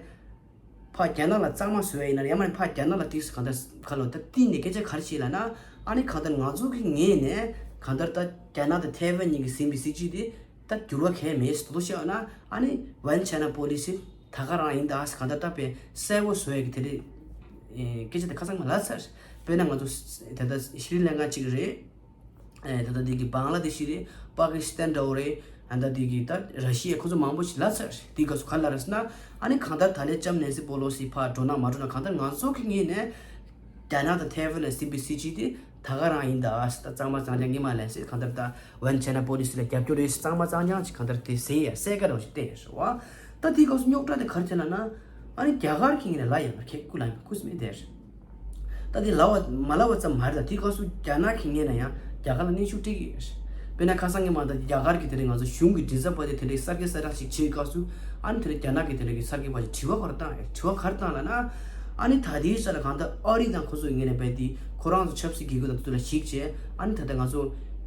ཕར་རྒྱ་ནག་ལ་གཙང་མ་བཟོ་ཡ་ཡིན་ན་ཡང་མིན་ན་ཕར་རྒྱ་ནག་ལ་ཏིག་ཙམ་གང་ལྟར་ཁ་ལོ་ད་བསྟན་ནས་སྐད་ཆ་ག་རེ་བྱས་ལབ་ན། ཨ་ནི་གང་ལྟར་ང་ཚོ་གི་ངོས་ནས་གང་ལྟར་ད་རྒྱ་ནག་དང་ཐའེ་ཝན་གཉིས་ཀྱི་ཟིན་པའི་སྲིད་ཇུས་དེ། ད་འགྱུར་བ་གང་ཡང་མེད་ཟེར་དོ་ཤེས་ན། ཨ་ནི་One China Policy ད་ག་རང་ཡིན་ད་ཟེར་གང་ལྟར་ད་དཔེ་གསལ་བོ་བཟོ་ཡ་གི་དེ་རེད། ཨེ་སྐད་ཆ་དེ་ཁ་སང་ང་ལབ་ཚར། དཔེར་ན་ང་ཚོ་ད་ལྟ་ཤྲི་ལང་ཀ་གཅིག་རེད། ཨེ་ད་ལྟ་དེ་གི་བང་ལ་དེ་ཤི་རེད། པ་ཀི་སི་ཐན་འདྲ་བོ་རེད། ཨ་ད་དེ་གི་ད་ར་ཤི་ཡ་ཁོ་ཚོ་མང་པོ་ཞིག་ལབ་ཚར། དེ་ག་སུ་ག་ལ་རེད་ཟེར་ན། ཨ་ནི་གང་ལྟར་ད་ལན་ལྕམ་ནན་སི་པོ་ལོ་སི་ཕར་འགྲོ་ན་མ་འགྲོ་ན་གང་ལྟར་ང་ཚོ་གི་ངོས་ནས་རྒྱ་ནག་དང་ཐའེ་ཝན་ལ་ཟིན་པའི་སྲིད་ཇུས་དེ། ད་ག་རང་ཡིན་ད་ཨ་ད་གཙང་མ་གཙང་རྐྱང་སྔོན་མ་ལས་སྲིད་གང་ལྟར་ད་One China Policy ལ་རྒྱབ་སྐྱོར་རེད། གཙང་མ་གཙང་རྐྱང་ཅིག་གང་ལྟར་དེ་ཟེར་ཡ་གསལ་ཁ་རང་ཞིག་བསྟན་ཡོད་རེད་བ། ད་དེའི་སྐབས་སུ་རྙོག་དྲ་དེ་ག་རེ་བྱས་ན་ན། ཨ་ནི་རྒྱ་གར་གྱི་ངོས་ནས་ལབ་ཡོད་མ་རེད། ཁྱེད་སྐུ་ལ་ཡང་ཁུ་སིམ་མེར་བསྡད་རེད། ད་དེ་ལབ་པ་མ་ལབ་པ་ཙམ་མ་རེད། ད་དེའི་སྐབས་སུ་རྒྱ་ནག་གི་ངོས་ནས་ཡང་རྒྱ་གར་ལ་གནོན་ཤུགས་སྤྲད་ཀྱི་ཡོད་རེད། དཔེར་ན་ཁ་སང་ཉིན་མ་ད་རྒྱ་གར་གྱི་དེ་རིང་ང་ཚོ་གཞུང་གི་མགྲིན་ཚབ་པ་དེ་དེ་འདྲའི་གསར་བརྗེ་གསལ་བསྒྲགས་ཤིག་བྱེད་སྐབས་སུ། ཨ་ནི་དེ་རིང་རྒྱ་ནག་གི་དེ་འདྲའི་གི་གསར་བརྗེ་པ་ཞིག་དྲི་བ་ག་རེ་བཏང་ཡོད། དྲི་བ་ག་རེ་བཏང་ལབ་ན། ཨ་ནི་ད་ལྟའི་ཆ་ལ་གང་ལྟར་ཨ་རི་དང་ཁོ་ཚོའི་ངོས་ནས་རྦད་དེ་ཁོ་རང་ཚོ་ཆབ་སྲིད་བཀས་བཀོད་དང་དེ་ཚོ་ལ་གཞིགས་བྱས། ཨ་ནི་ད་ལྟ་ང་ཚོ་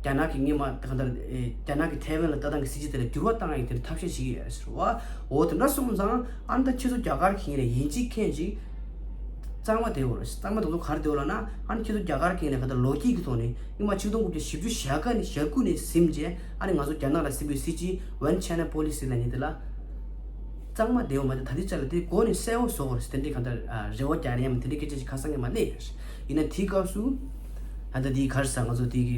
རྒྱ་ནག་གི་སྔོན་མ་ད་གང་ལྟར་ཨེ་རྒྱ་ནག་གི་ཐའེ་ཝན་ལ་ལྟ་སྟངས་ཀྱི་སྲིད་ཇུས་དེ་ལ་འགྱུར་བ་བཏང་ཡག་གི་དེ་ཐབས་ཤེས་བྱེད་ཀྱི་ཡོད་རེད་བ། འོ་དེ་འདྲ་སོང་ཙང་ཨ་ནི་ད་ཁྱེད་ཚོ་རྒྱ་གར་གྱི་ངོས་ནས་ཡིན་གཅིག་མཁྱེན་གཅིག་གཙང་མ་བསྡད་ཡོད་རེད། གཙང་མ་དེ་ཚོ་ག་རེ་བསྡད་ཡོད་ལབ་ན། ཨ་ནི་ཁྱེད་ཚོ་རྒྱ་གར་གྱི་ངོས་ནས་གང་ལྟར་ལོ་རྒྱུས་ཀྱི་ཐོག་ནས་སྔོན་མ་ཆིག་སྟོང་དགུ་བརྒྱ་བཞི་བཅུ་ཞེ་དགུ་ནས་ཞེ་དགུ་ནས་ཟིན་བྱས། ཨ་ནི་ང་ཚོ་རྒྱ་ནག་ལ་ཟིན་པའི་སྲིད་ཇུས་One China Policy ལབ་མཁན་དེ་ལ་གཙང་མ་བསྡད་ཡོད་མ་རེད། ད་ལྟའི་ཆ་ལ་དེ་མགོ་ནས་གསལ་པོ་བཟོ་དགོས་རེད། དེ་འདྲའི་གང་ལྟར་ཨ་རེ་བ་རྒྱག་ཡ་མ་དེ་འདྲའི་སྐད་ཆ་ཞིག་ཁ་སང་ཉིན་མ་གླེང་ཡོད་རེད། ཡིན་ན་དེའི་སྐབས་སུ་ཨ་ད་དེའི་ག་རེ་ཟེར། ང་ཚོ་དེ་གི་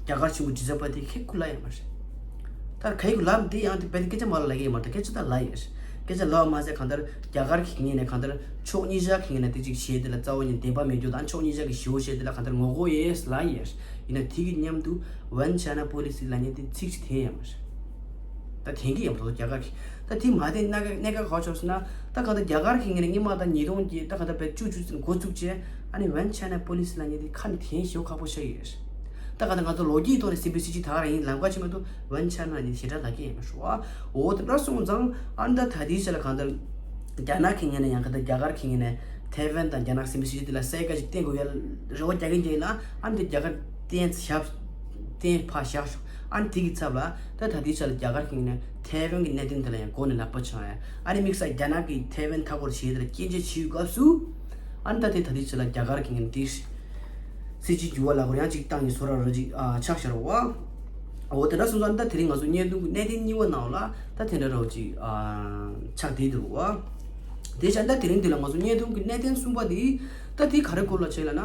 རྒྱ་གར་གཞུང་གི་མགྲིན་ཚབ་པ་དེ་ཁྱེད་སྐུ་ལབ་ཡོད་མ་རེད། ད་ག་ཡི་གུ་ལབ་དེ་ཡང་དེ་བས་སྐད་ཆ་མ་ལབ་ཡ་མ་རེད། སྐད་ཆ་ད་ལབ་ཡོད་རེད། སྐད་ཆ་ལབ་མ་ཟད་གང་ལྟར་རྒྱ་གར་གྱི་ངོས་ནས་གང་ལྟར་ཕྱོགས་གཉིས་ཆ་གི་ངོས་ནས་དེ་གཅིག་བྱས་དེ་ལ་རྩ་བ་ཉིད་བདེན་པ་མེད་རྒྱུ་དང་། ཕྱོགས་གཉིས་ཆ་གི་ཞེ་པོ་བྱས་དེ་ལ་གང་ལྟར་ངོ་རྒོལ་ཡས་ལབ་ཡོད་རེད། ཡིན་ན་དེ་གི་མཉམ་དུ་One China Policy ལབ་མཁན་དེ་ཚིག་ཅིག་འཐེན་ཡོད་མ་རེད། ད་འཐེན་གྱི་ཡོད་མ་རེད་རྒྱ་གར་གྱིས། ད་དེ་མ་འཐེན་གནད་འགག་ག་པར་ཕྱིན་སོང་ན། ད་གང་ལྟར་རྒྱ་གར་གྱི་ངོས་ནས་སྔོན་མ་ད་ཉིས་སྟོང་བརྒྱད་ད་གང་ལྟར་བས་བཅུ་བཅུ་ཙམ་འགོ་བཙུགས་བྱས། ཨ་ནི་One China Policy ལབ་མཁན་དེ་ཁ་ནས་འཐེན་ཞེ་པོ་ཁག་པོ་ཆགས་ཀྱི་ཡོད་རེད། ད་གང་ལྟར་ང་ཚོ་ལོ་རྒྱུས་ཐོག་ནས་ཟིན་པའི་སྲིད་ཇུས་ད་ག་རང་ཡིན། ལམ་ཁ་ཕྱེ་མ་ཐུབ། One China ལབ་མཁན་ཞེ་དྲག་ལབ་ཀྱི་ཡོད་མ་རེད་བ། འོ་དེ་འདྲ་སོང་ཙང་ཨ་ནི་ད་ད་ལྟའི་ཆ་ལ་གང་ལྟར་རྒྱ་ནག་གི་ངོས་ནས་ཡང་གང་ལྟར་རྒྱ་གར་གྱི་ངོས་ནས་ཐའེ་ཝན་དང་རྒྱ་ནག་ཟིན་པའི་སྲིད་ཇུས་དེ་ལ་གསལ་ཁ་ཞིག་བསྟན་དགོས་ཡ་རེ་བ་རྒྱག་གིན་རྒྱག་ཡིན་ན། ཨ་ནི་དེ་རྒྱ་གར་གཏན་བཞག་གཏན་ཕར་བཞག་ཤོག་ཨ་ནི་དེ་གི་ཚབ་ལ་ད་ད་ལྟའི་ཆ་ལ་རྒྱ་གར་གྱི་ངོས་ནས་ཐའེ་ཝན་གྱི་གནད་དོན་དེ་ལ་ཡང་མགོ་ནས་ལག་པ་འཆང་ཡ། ཨ་ནི་དམིགས་བསལ་རྒྱ་ནག་གིས་ཐའེ་ཝན་མཐའ་སྐོར་བྱས་དེ་ལ་སྐྱོན་བརྗོད་བྱེད་ཡུལ་སྐབས་སུ། ཨ་ནི་ད་དེ་ད་ལྟའི་ཆ་ལ་རྒྱ་གར་གྱི་ངོས་ནས་དེ་སྲིད་ཇུས་འགྱུར་བ་ལ་ཁོ་ཡང་ཅིག་བཏང་ཡིན་བཟོ་འདྲ་ར་ཅིག་ཨ་ཆགས་བཞག་རེད་བ། འོ་དེ་འདྲ་སོང་ཙང་ད་དེ་རིང་ང་ཚོ་བརྙན་ཐུང་གི་གནད་དོན་གཉིས་པ་ནང་ལ་ད་དེ་འདྲ་ར་ཅིག་ཨ་ཆགས་བསྡད་འདུག་བ། དེ་བྱས་ད་དེ་རིང་འདི་ལ་ང་ཚོ་བརྙན་ཐུང་གི་གནད་དོན་གསུམ་པ་དེ་ད་དེ་ག་རེ་སྐོར་ལ་བྱས་ལབ་ན།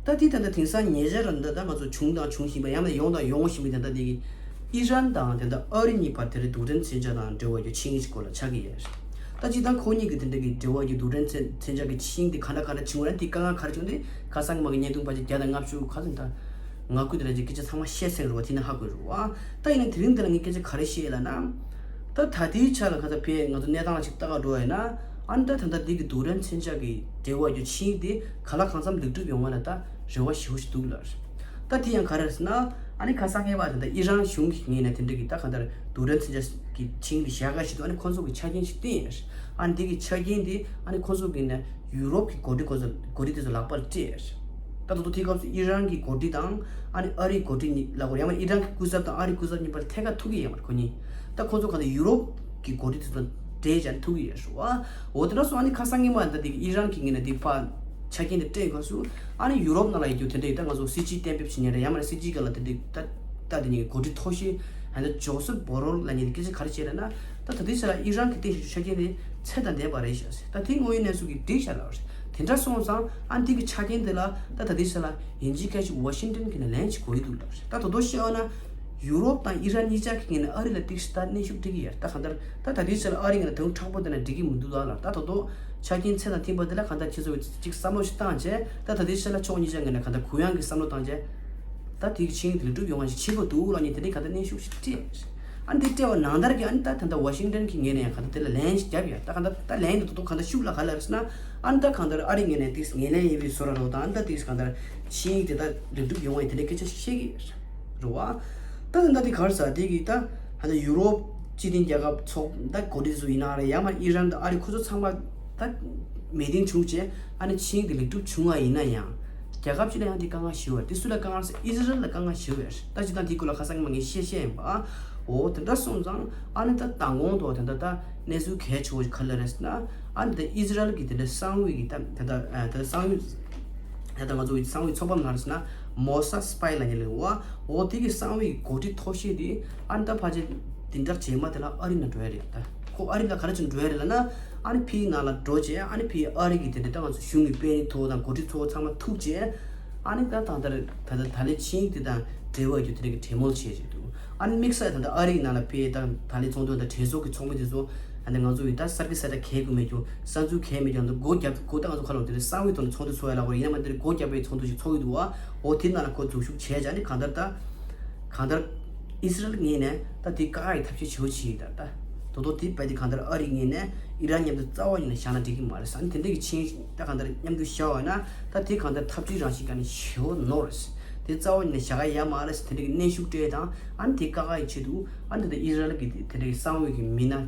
ད་དེ་ད་ལྟ་དེང་སང་ཉེ་ཆར་ར་འདི་ད་ང་ཚོ་བྱུང་དང་འབྱུང་བཞིན་པ་ཡང་ན་ཡོང་དང་ཡོང་བཞིན་པའི་ད་ལྟ་དེ་གི་ཨི་རན་དང་དེ་འདྲ་ཨ་རི་གཉིས་བར་དེ་རིང་རྡུལ་ཕྲན་མཚོན་ཆ་དང་འབྲེལ་བ་གྱི་ཆིངས་ཡིག་ཅིག་སྐོར་ལ་ཆགས་ཀྱི་ཡོད། ད་སྤྱིར་བཏང་ཁོ་གཉིས་ཀྱི་དེ་འདྲ་གི་འབྲེལ་བ་གྱི་རྡུལ་ཕྲན་མཚོན་མཚོན་ཆ་གི་ཆིངས་དེ་ག་འདྲ་ག་འདྲ་བྱུང་བ་རེད། དེ་དཀའ་ངལ་ག་རེ་བྱུང་དེ་ཁ་སང་གི་མ་གི་བརྙན་ཐུང་ཕལ་ཆེར་བརྒྱ་དང་ལྔ་བཅུ་ཁ་ཚོན་དང་ང་ཁུ་དེ་འདྲ་ཅིག་སྐད་ཆ་ཚང་མ་བཤད་ཚར་རེད་བ། དེ་ནས་ཧ་གོ་རེད་བ། ད་ཡིན་ན་དེ་རིང་འདི་ལ་ངས་སྐད་ཆ་ག་རེ་བཤད་ལབ་ན། ད་ད་ལྟའི་ཆ་ལ་ག་ད་ཕལ་ང་ཚོ་གནས་སྟངས་ལ་ཅིག་ལྟ་ག་འགྲོ་བ་ཡིན་ན། ཨ་ནི་ད་ད་ལྟ་འདི་གི་རྡུལ་ཕྲན་མཚོན་ཆ་གི་འབྲེལ་བ་གྱི་ཆིངས་ཡིག་དེ་ག་ལ་གང་འཚམ་ལེགས་གྲུབ་ཡོང་བ་ལ་ད་རེ་བ་ཞེ་པོ་ཞིག་འདུག་ལབ། ད་དེ་ཡང་ག་རེ་རེད་ཟེར་ན། ཨ་ནི་ཁ་སང་ངས་པ་ད་ལྟ་ཨི་རན་གཞུང་གི་ངོས་ནས་དེ་འདྲ་གི་ད་གང་ལྟར་རྡུལ་ཕྲན་མཚོན་ཆ་གི་ཆིངས་དེ་བཞག་ག་ཞིག་འདུག་ཨ་ནི་ཁོང་ཚོ་གི་ཆ་རྐྱེན་ཞིག་བཏིང་ཡོད། ཨ་ནི་དེ་གི་ཆ་རྐྱེན་དེ་ཨ་ནི་ཁོང་ཚོ་གི་ནས་ཡུ་རོབ་ཀྱི་འགོ་ཁྲིད་ཁོ་ཚོ་འགོ་ཁྲིད་དེ་ཚོ་ལག་པར་སྤྲད་ཡོད། ད་ད་དུང་དེའི་སྐབས་སུ་ཨི་རན་གྱི་འགོ་ཁྲིད་དང་ཨ་ནི་ཨ་རིའི་འགོ་ཁྲིད་གཉིས་ལ་གོ་ཡང་མ་ཨི་རན་གྱི་སྐུ་ཚབ་དང་ཨ་རིའི་སྐུ་ཚབ་གཉིས་བར་ཐད་ཀར་ཐུག་གི་ཡོད་མ་རེད་ཁོ་གཉིས། ད་ཁོང་ཚོ་གང་ལྟར་ཡུ་རོབ་ཀྱི་འགོ་ཁྲིད་དེ་ཚོ་གྲོས་བྱས་ནས་ཐུག་གི་ཡོད་རེད་བ། འོ་དེ་འདྲ་སོང་ཨ་ནི་ཁ་སང་ཉི་མ་ད་དེ་ཨི་རན་གྱི་ངོས་ནས་དེ་ཕར་ཆ་རྐྱེན་དེ་སྤྲད་སྐབས་སུ་ཨ་ནི་ཡུ་རོབ་ནང་ལ་ཡོད་རྒྱུ་དེ་འདྲ་ཡིན་ད་ང་ཚོ་སྲིད་ཇུས་གཏན་འབེབས་བྱེད་མཁན་རེད་ཡང་མ་རེད་སྲིད་ཇུས་སྒང་ལ་དེ་འདྲ་ད་ད་དེ་གཉིས་ཀྱི་འགོ་ཁྲིད་མཐོ་ཤོས་ཧན་ད་ཇོ་སེབ་བྷོ་རེལ་ལབ་མཁན་དེ་སྐད་ཆ་ག་རེ་བཤད་རེད་ན། ད་ད་ལྟའི་ཆ་ལ་ཨི་རན་གྱི་སྟེང་ཞུགས་ཆ་རྐྱེན་དེ་ཚད་དང་ལྡན་པ་རེད་ཤག་ཟེར། ད་དེ་དངོས་ཡོད་གནས་ཚུལ་གྱི་འགྲིག་ཤག་ལབ་རེད། དེ་འདྲ་སོང་ཙང་ཨ་ནི་དེ་གི་ཆ་རྐྱེན་དེ་ལ་ད་ད་ལྟའི་ཆ་ལ་ཡིན་གཅིག་མིན་གཅིག་ཝ་ཤིང་ཏན་གྱི་ནས་ལན་ཅིག་དགོས་ཀྱི་འདུག་ལབ་རེད། ད་དོ་དོ་བཤད་ཡོད་ན་ཡུ་རོབ་དང་ཨི་རན་གཉིས་ཆ་གི་ངོས་ནས་ཨ་རི་ལ་ཏིག་ཙམ་ད་གནོན་ཤུགས་སྤྲད་ཀྱི་ཡོད་རེད། ད་གང་ལྟར་ད་ད་ལྟའི་ཆ་ལ་ཨ་རི་ངོས་ནས་དོན་དྲག་པོ་དེ་ན་འགྲིག་གི་མི་འདུག་ལབ་ལབ་ད་དོ་དོ་ཆ་རྐྱེན་ཚད་དང་མཐུན་པ་དེ་ལ་གང་ལྟར་ཁྱེད་ཚོ་གིས་ཅིག་བསམ་བློ་ཞིག་བཏང་བྱས་ད་ད་ལྟའི་ཆ་ལ་ཕྱོགས་གཉིས་ཆ་ངོས་ནས་གང་ལྟར་གུ་ཡངས་ཀྱི་བསམ་བློ་བཏང་བྱས་ད་དེ་གི་ཆིངས་ཡིག་དེ་ལེགས་གྲུབ་ཡོང་བ་ཞིག་བྱེད་དགོས་འདུག་ལབ་མཁན་དེ་འདྲའི་གང་ལྟར་གནོན་ཤུགས་ཤིག་སྤྲད། ཨ་ནི་དེ་སྤྲད་པ་ནང་ལྟར་གྱི་ཨ་ནི་ད་ད་ལྟ་ཝ་ཤིང་ཏན་གྱི་ངོས་ནས་ཡང་གང་ལྟར་དེ་ལ་ལན་ཞིག་བརྒྱབ་ཡོད། ད་གང་ལྟར་ད་ལན་དེ་ད་དུང་གང་ལྟར་ཤུགས་ལ་ག་ལ་རེད་ཟེར་ན་ཨ་ནི་ད་གང་ལྟར་ཨ་རི་ངོས་ནས་ཏིག་ཙམ་ངོས་ལེན་ཡིན་པའི་བཟོ་འདྲ་རོ་དང་ཨ་ནི་ད་ཏིག་ཙམ་གང་ལྟར་ཆིངས་ཡིག་དེ་ད་ལེགས་གྲུབ་ཡོང་བ་ཡིན་དེ་འདྲའི་སྐད་ཆ་ཞིག་བཤད་ཀྱི་རེད་བ། ད་ད་ད་དེ་ག་རེ་ཟེར་དེ་གི་ད་ཧ་ད་ཡུ་རོབ་སྤྱི་མཐུན་རྒྱལ་ཁབ་ཚོགས་ད་འགོ་ཁྲིད་ཚོ་ཡིན་ན་རེད་ཡང་མ་ཨི་རན་དང་ཨ་རི་ཁོ་ཚོ་ཚང་མ་ད་མི་ཏིང་བྱུང་བྱས་ཨ་ནི་ཆིངས་ཡིག་དེ་ལེགས་གྲུབ་བྱུང་བ་ཡིན་ན་ཡང་། རྒྱལ་ཁབ་ཅིག་ལ་ཡང་དེ་དཀའ་ངལ་ཞེ་པོ་ཡོད་རེད། དེ་སུ་ལ་དཀའ་ངལ་ཟེར་ཨི་ཟི་རལ་ལ་དཀའ་ངལ་ཞེ་པོ་ཡོད་རེད། ད་ཅི་ད་དེའི་སྐོར་ལ་ཁ་སང་ཉི་མ་ངས་བཤད་བཤད་ཡིན་པ། འོ་དེ་འདྲ་སོང་ཙང་ཨ་ནི་ད་མདང་དགོང་དུ་དེ་འདྲ་ད་གནས་ཚུལ་གལ་ཆེ་བོ་ཞིག་ག་རེ་རེད་ཟེར་ན། ཨ་ནི་ད་ཨི་ཟི་རལ་གྱི་དེ་འདྲ་གསང་བའི་གི་ད་དེ་འདྲ་ད་གསང་བའི་ད་ད་ང་ཚོ་གི་གསང་བའི་ཚོགས་པ་ནང་རེད་ཟེར་ན་མོ་སཱ་སི་པའི་ལབ་མཁན་ལ་འོ་འོ་དེ་གི་གསང་བའི་གོ་སྒྲིག་མཐོ་ཤོས་དེ་ཨ་ནི་ད་ཕལ་ཆེར་དེ་འདྲ་རྗེས་མ་དེ་ལ་ཨ་རི་ནང་འགྲོ་ཡ་རེད་ད། ཁོ་ཨ་རི་ལ་ག་རེ་བྱུང་འགྲོ་ཡ་རེད་ལབ་ན། ཨ་ནི་ཕིའི་ནང་ལ་འགྲོ་བྱས་ཨ་ནི་ཕིའི་ཨ་རི་གི་དེ་འདྲ་ད་ང་ཚོ་གཞུང་གི་དཔོན་རིགས་ཚོ་དང་འགོ་ཁྲིད་ཚོ་ཚང་མ་ཐུག་བྱས། ཨ་ནི་ད་ད་ལྟ་ད་ལྟ་ད་ལན་ཆིངས་ཡིག་དེ་དང་འབྲེལ་བ་རྒྱུ་དེ་འདྲ་གི་གྲོས་མོལ་བྱས་བྱས་འདུག་ཨ་ནི་དམིགས་བསལ་ད་ལྟ་ཨ་རི་གི་ནང་ལ་ཕིའི་ད་ད་ལན་ཚོགས་འདུ་དང་གྲོས་ཚོགས་ཀྱི་ཚོགས་མི་དེ་ཚོ་ཨ་ནི་ང་ཚོ་ཡི་ད་གསར་གི་གསར་ད་གལ་དགོས་མེད་རྒྱུ་གསར་འཛུགས་གལ་མེད་རྒྱུ་ད་སྒོ་རྒྱབ་སྒོ་ད་ང་ཚོ་ཁ་ལོ་དེ་འདྲ་གསང་བའི་ཐོག་ནས་ཚོགས་འདུ་ཚོགས་ཡ་ལ་གོ་ཡིན་ན་མ་དེ་འདྲ་སྒོ་རྒྱབ་པའི་ཚོགས་འདུ་ཞིག་ཚོགས་ཡི་འདུག་ཨ། འོ་དེ་ནང་ལ་ཁོ་འཛུལ་ཞུགས་བྱས་བྱས་ཨ་ནི་གང་ལྟར་ད་གང་ལྟར་ཨི་སི་རལ་ངོས་ནས་ད་དེ་བཀག་ཡ་ཐབས་ཤེས་བྱེད་བྱེད་ཡི་ད་ད། ད་དུང་དེ་བས་དེ་གང་ལྟར་ཨ་རིའི་ངོས་ནས་ཨི་རན་མཉམ་དུ་རྩ་བ་ཉིད་ནས་བཞག་ན་འགྲིག་གི་མ་རེད། ཨ་ནི་དེ་འདྲ་གི་ཆིངས་ད་གང་ལྟར་མཉམ་དུ་བཞག་པ་ན་ད་དེ་གང་ལྟར་འཐབ་ཇུས་རང་བཞིན་ག་ནས་ཞེ་པོ་ནོར་རེད། དེ་རྩ་བ་ཉིད་ནས་བཞག་ག་ཡ་མ་རེད་ཟེར་དེ་འདྲ་གི་གནོན་ཤུགས་སྤྲད་དང་། ཨ་ནི་དེ་བཀག་ག་ཡི་ཆེད་དུ་ཨ་ནི་དེ་ལྟར་ཨི་རན་གྱི་དེ་འདྲ་གི་གསང་བའི་གི་མི་སྣ་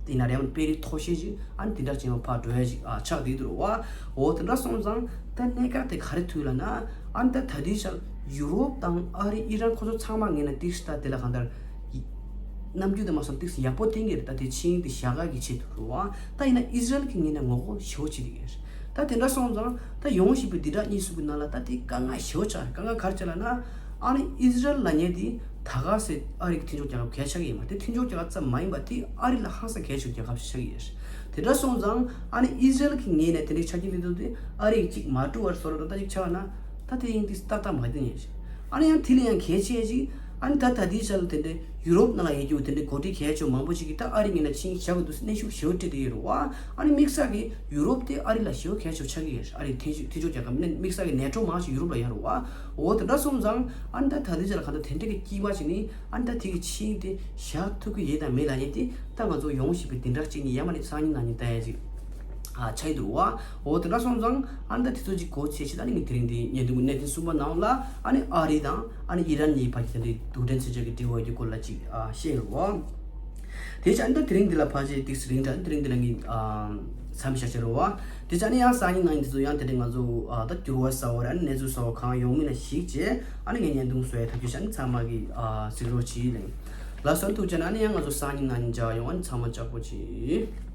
དེ་ན་རེ་ཡང་དཔོན་རིགས་མཐོ་ཤོས་ཅིག་ཨ་ནི་དེ་འདྲ་ཅིག་ཡང་ཕར་འགྲོ་ཡ་ཅིག་ཨ་ཆགས་བསྡད་འདུག་རེད་བ། འོ་དེ་འདྲ་སོང་ཙང་ད་གནད་འགག་དེ་ག་རེ་ཐུག་ལབ་ན། ཨ་ནི་ད་ད་ལྟའི་ཆར་ཡུ་རོབ་དང་ཨ་རི་ཨི་རན་ཁོ་ཚོ་ཚང་མ་ངེས་ན་ཏིག་ཙམ་ད་དེ་ལ་གང་ལྟར་ནམ་རྒྱུན་དེ་མ་སོང་ཏིག་ཙམ་ཡག་པོ་བསྟན་གྱི་རེད། ད་དེ་ཆིངས་དེ་བཞག་ག་གི་ཆེད་དུ་རེད་བ། ད་ཡིན་ན་ཨི་ཟི་རལ་གྱི་ངོས་ནས་ངོ་རྒོལ་ཞེ་པོ་བྱེད་ཀྱི་ཡོད་རེད། ད་དེ་འདྲ་སོང་ཙང་ད་ཡོང་བཞིན་པའི་འདི་དག་གཉིས་སུ་གི་ནང་ལ་ད་དེ་དཀའ་ངལ་ཞེ་པོ་ཆགས་རེད། དཀའ་ངལ་ག་རེ་ཆགས་ལབ་ན། ཨ་ནི་ཨི་ཟི་རལ་ལབ་མཁན་དེ་ད་ག་སེ་ཨ་རི་གི་མཐུན་ཕྱོགས་རྒྱལ་ཁབ་གལ་ཆགས་ཀྱི་ཡོད་མ་རེད། དེ་མཐུན་ཕྱོགས་རྒྱལ་ཁབ་ཙམ་མ་ཡིན་པ་དེ་ཨ་རི་ལ་ཧང་སང་གལ་ཆེ་བའི་རྒྱལ་ཁབ་ཞིག་ཆགས་ཀྱི་ཡོད་རེད། དེ་འདྲ་སོང་ཙང་ཨ་ནི་ཨི་ཟི་རལ་གྱི་ངོས་ནས་དེ་འདྲའི་ཆ་རྐྱེན་དེ་ཚོ་དེ་ཨ་རི་གཅིག་མ་གྲུ་བར་སོ་ར་ད་ལྟ་ཅིག་ཆགས་ན་ད་དེ་ཡིན་དེ་ཏག་ཏག་མ་བསྟན་ཡིན་ཞིང་། ཨ་ནི་ཡང་དེ་ལས་ཡང་གལ་ཆེ་ཅིག་ཨ་ནི་ད་ད་ལྟའི་ཆ་ལ་དེ་འདྲའི་ཡུ་རོབ་ནང་ལ་ཡོད་རྒྱུ་དེ་འདྲའི་འགོ་ཁྲིད་གལ་ཆེ་བ་མང་པོ་ཅིག་གིས་ད་ཨ་རི་ངོས་ནས་ཆིངས་བཞག་དགོས་འདུག་ཟེར་གནོན་ཤུགས་ཞེ་པོ་སྤྲད་དེ་ཡོད་རེད་བ། ཨ་ནི་དམིགས་བསལ་གྱི་ཡུ་རོབ་དེ་ཨ་རི་ལ་ཞེ་པོ་གལ་ཆེ་བ་ཆགས་ཀྱི་ཡོད་རེད། ཨ་རི་མཐུན་ཕྱོགས་མཐུན་ཕྱོགས་རྒྱལ་ཁབ་ནས་དམིགས་བསལ་གྱི་ནེ་ཊོ་མང་ཆེ་ཡུ་རོབ་ལ་ཡོད་རེད་བ། འོ་དེ་འདྲ་སོང་ཙང་ཨ་ནི་ད་ད་ལྟའི་ཆ་ལ་གང་ལྟར་དེ་འདྲ་གི་དཀྱིལ་མ་ཅིག་ནི་ཨ་ནི་ད་དེ་གི་ཆིངས་དེ་བཞག་ཐུབ་ཀྱི་ཡོད་དམ་མེད་ལབ་མཁན་དེ་ད་ང་ཚོ་ཡོང་བཞིན་པའི་འདི་འདྲ་ཅིག་ནི་ཡ་མ་ནི་སང་ཉིན་གནངས་ཉིན་ལྟ་ཡ་ཅིག་ཨ་ཆགས་ཀྱི་འདུག་བ། འོ་དེ་འདྲ་སོང་ཙང་ཨ་ནི་ད་དེ་ཚོ་ཅིག་གོ་ཆེ་ཆེ་ད་ནི་ངས་དེ་རིང་འདི་ཉན་དུ་གནད་དོན་གསུམ་པ་ནང་ལ་ཨ་ནི་ཨ་རི་དང་ཨ་ནི་ཨི་རན་གཉིས་བར་གྱི་དེ་འདྲའི་རྡུལ་ཕྲན་མཚོན་ཆ་གི་འབྲེལ་བ་ཡོད་རྒྱུ་སྐོར་ལ་ཅིག་ཨ་བཤད་ཡོད་བ། དེ་བྱས་ཨ་ནི་ད་དེ་རིང་འདི་ལ་ཕལ་ཆེར་ཏིག་ཙམ་རིང་དྲགས། དེ་རིང་འདི་ལ་ངས་ཨ་མཚམས་བཞག་བྱས་རེད་བ། དེ་བྱས་ཨ་ནི་ཡང་སང་ཉིན་གནངས་ཉིན་དེ་ཚོ་ཡང་དེ་འདྲའི་ང་ཚོ་ཨ་ད་འགྱུར་བ་གསར་བ་རེད། ཨ་ནི་གནས་ཚུལ་གསར་བ་གང་ཡོང་མིན་ལ་གཞིགས་བྱས་ཨ་ནི་ངས་བརྙན་ཐུང་བཟོ་ཡ་ཐག་གཅོད་བྱས། ཨ་ནི་ཚང་མ་གིས་ཨ་གཟིགས་རོགས་གྱིས་ལེ། ལགས་སོ། ཐུགས་རྗེ་ཆེ། ཨ་ནི་ཡང་ང་ཚོ་སང་ཉིན་གནངས་ཉིན་མཇལ་ཡོང་། ཨ་ནི་ཚང་མ་ལྕགས་པོ་གྱིས།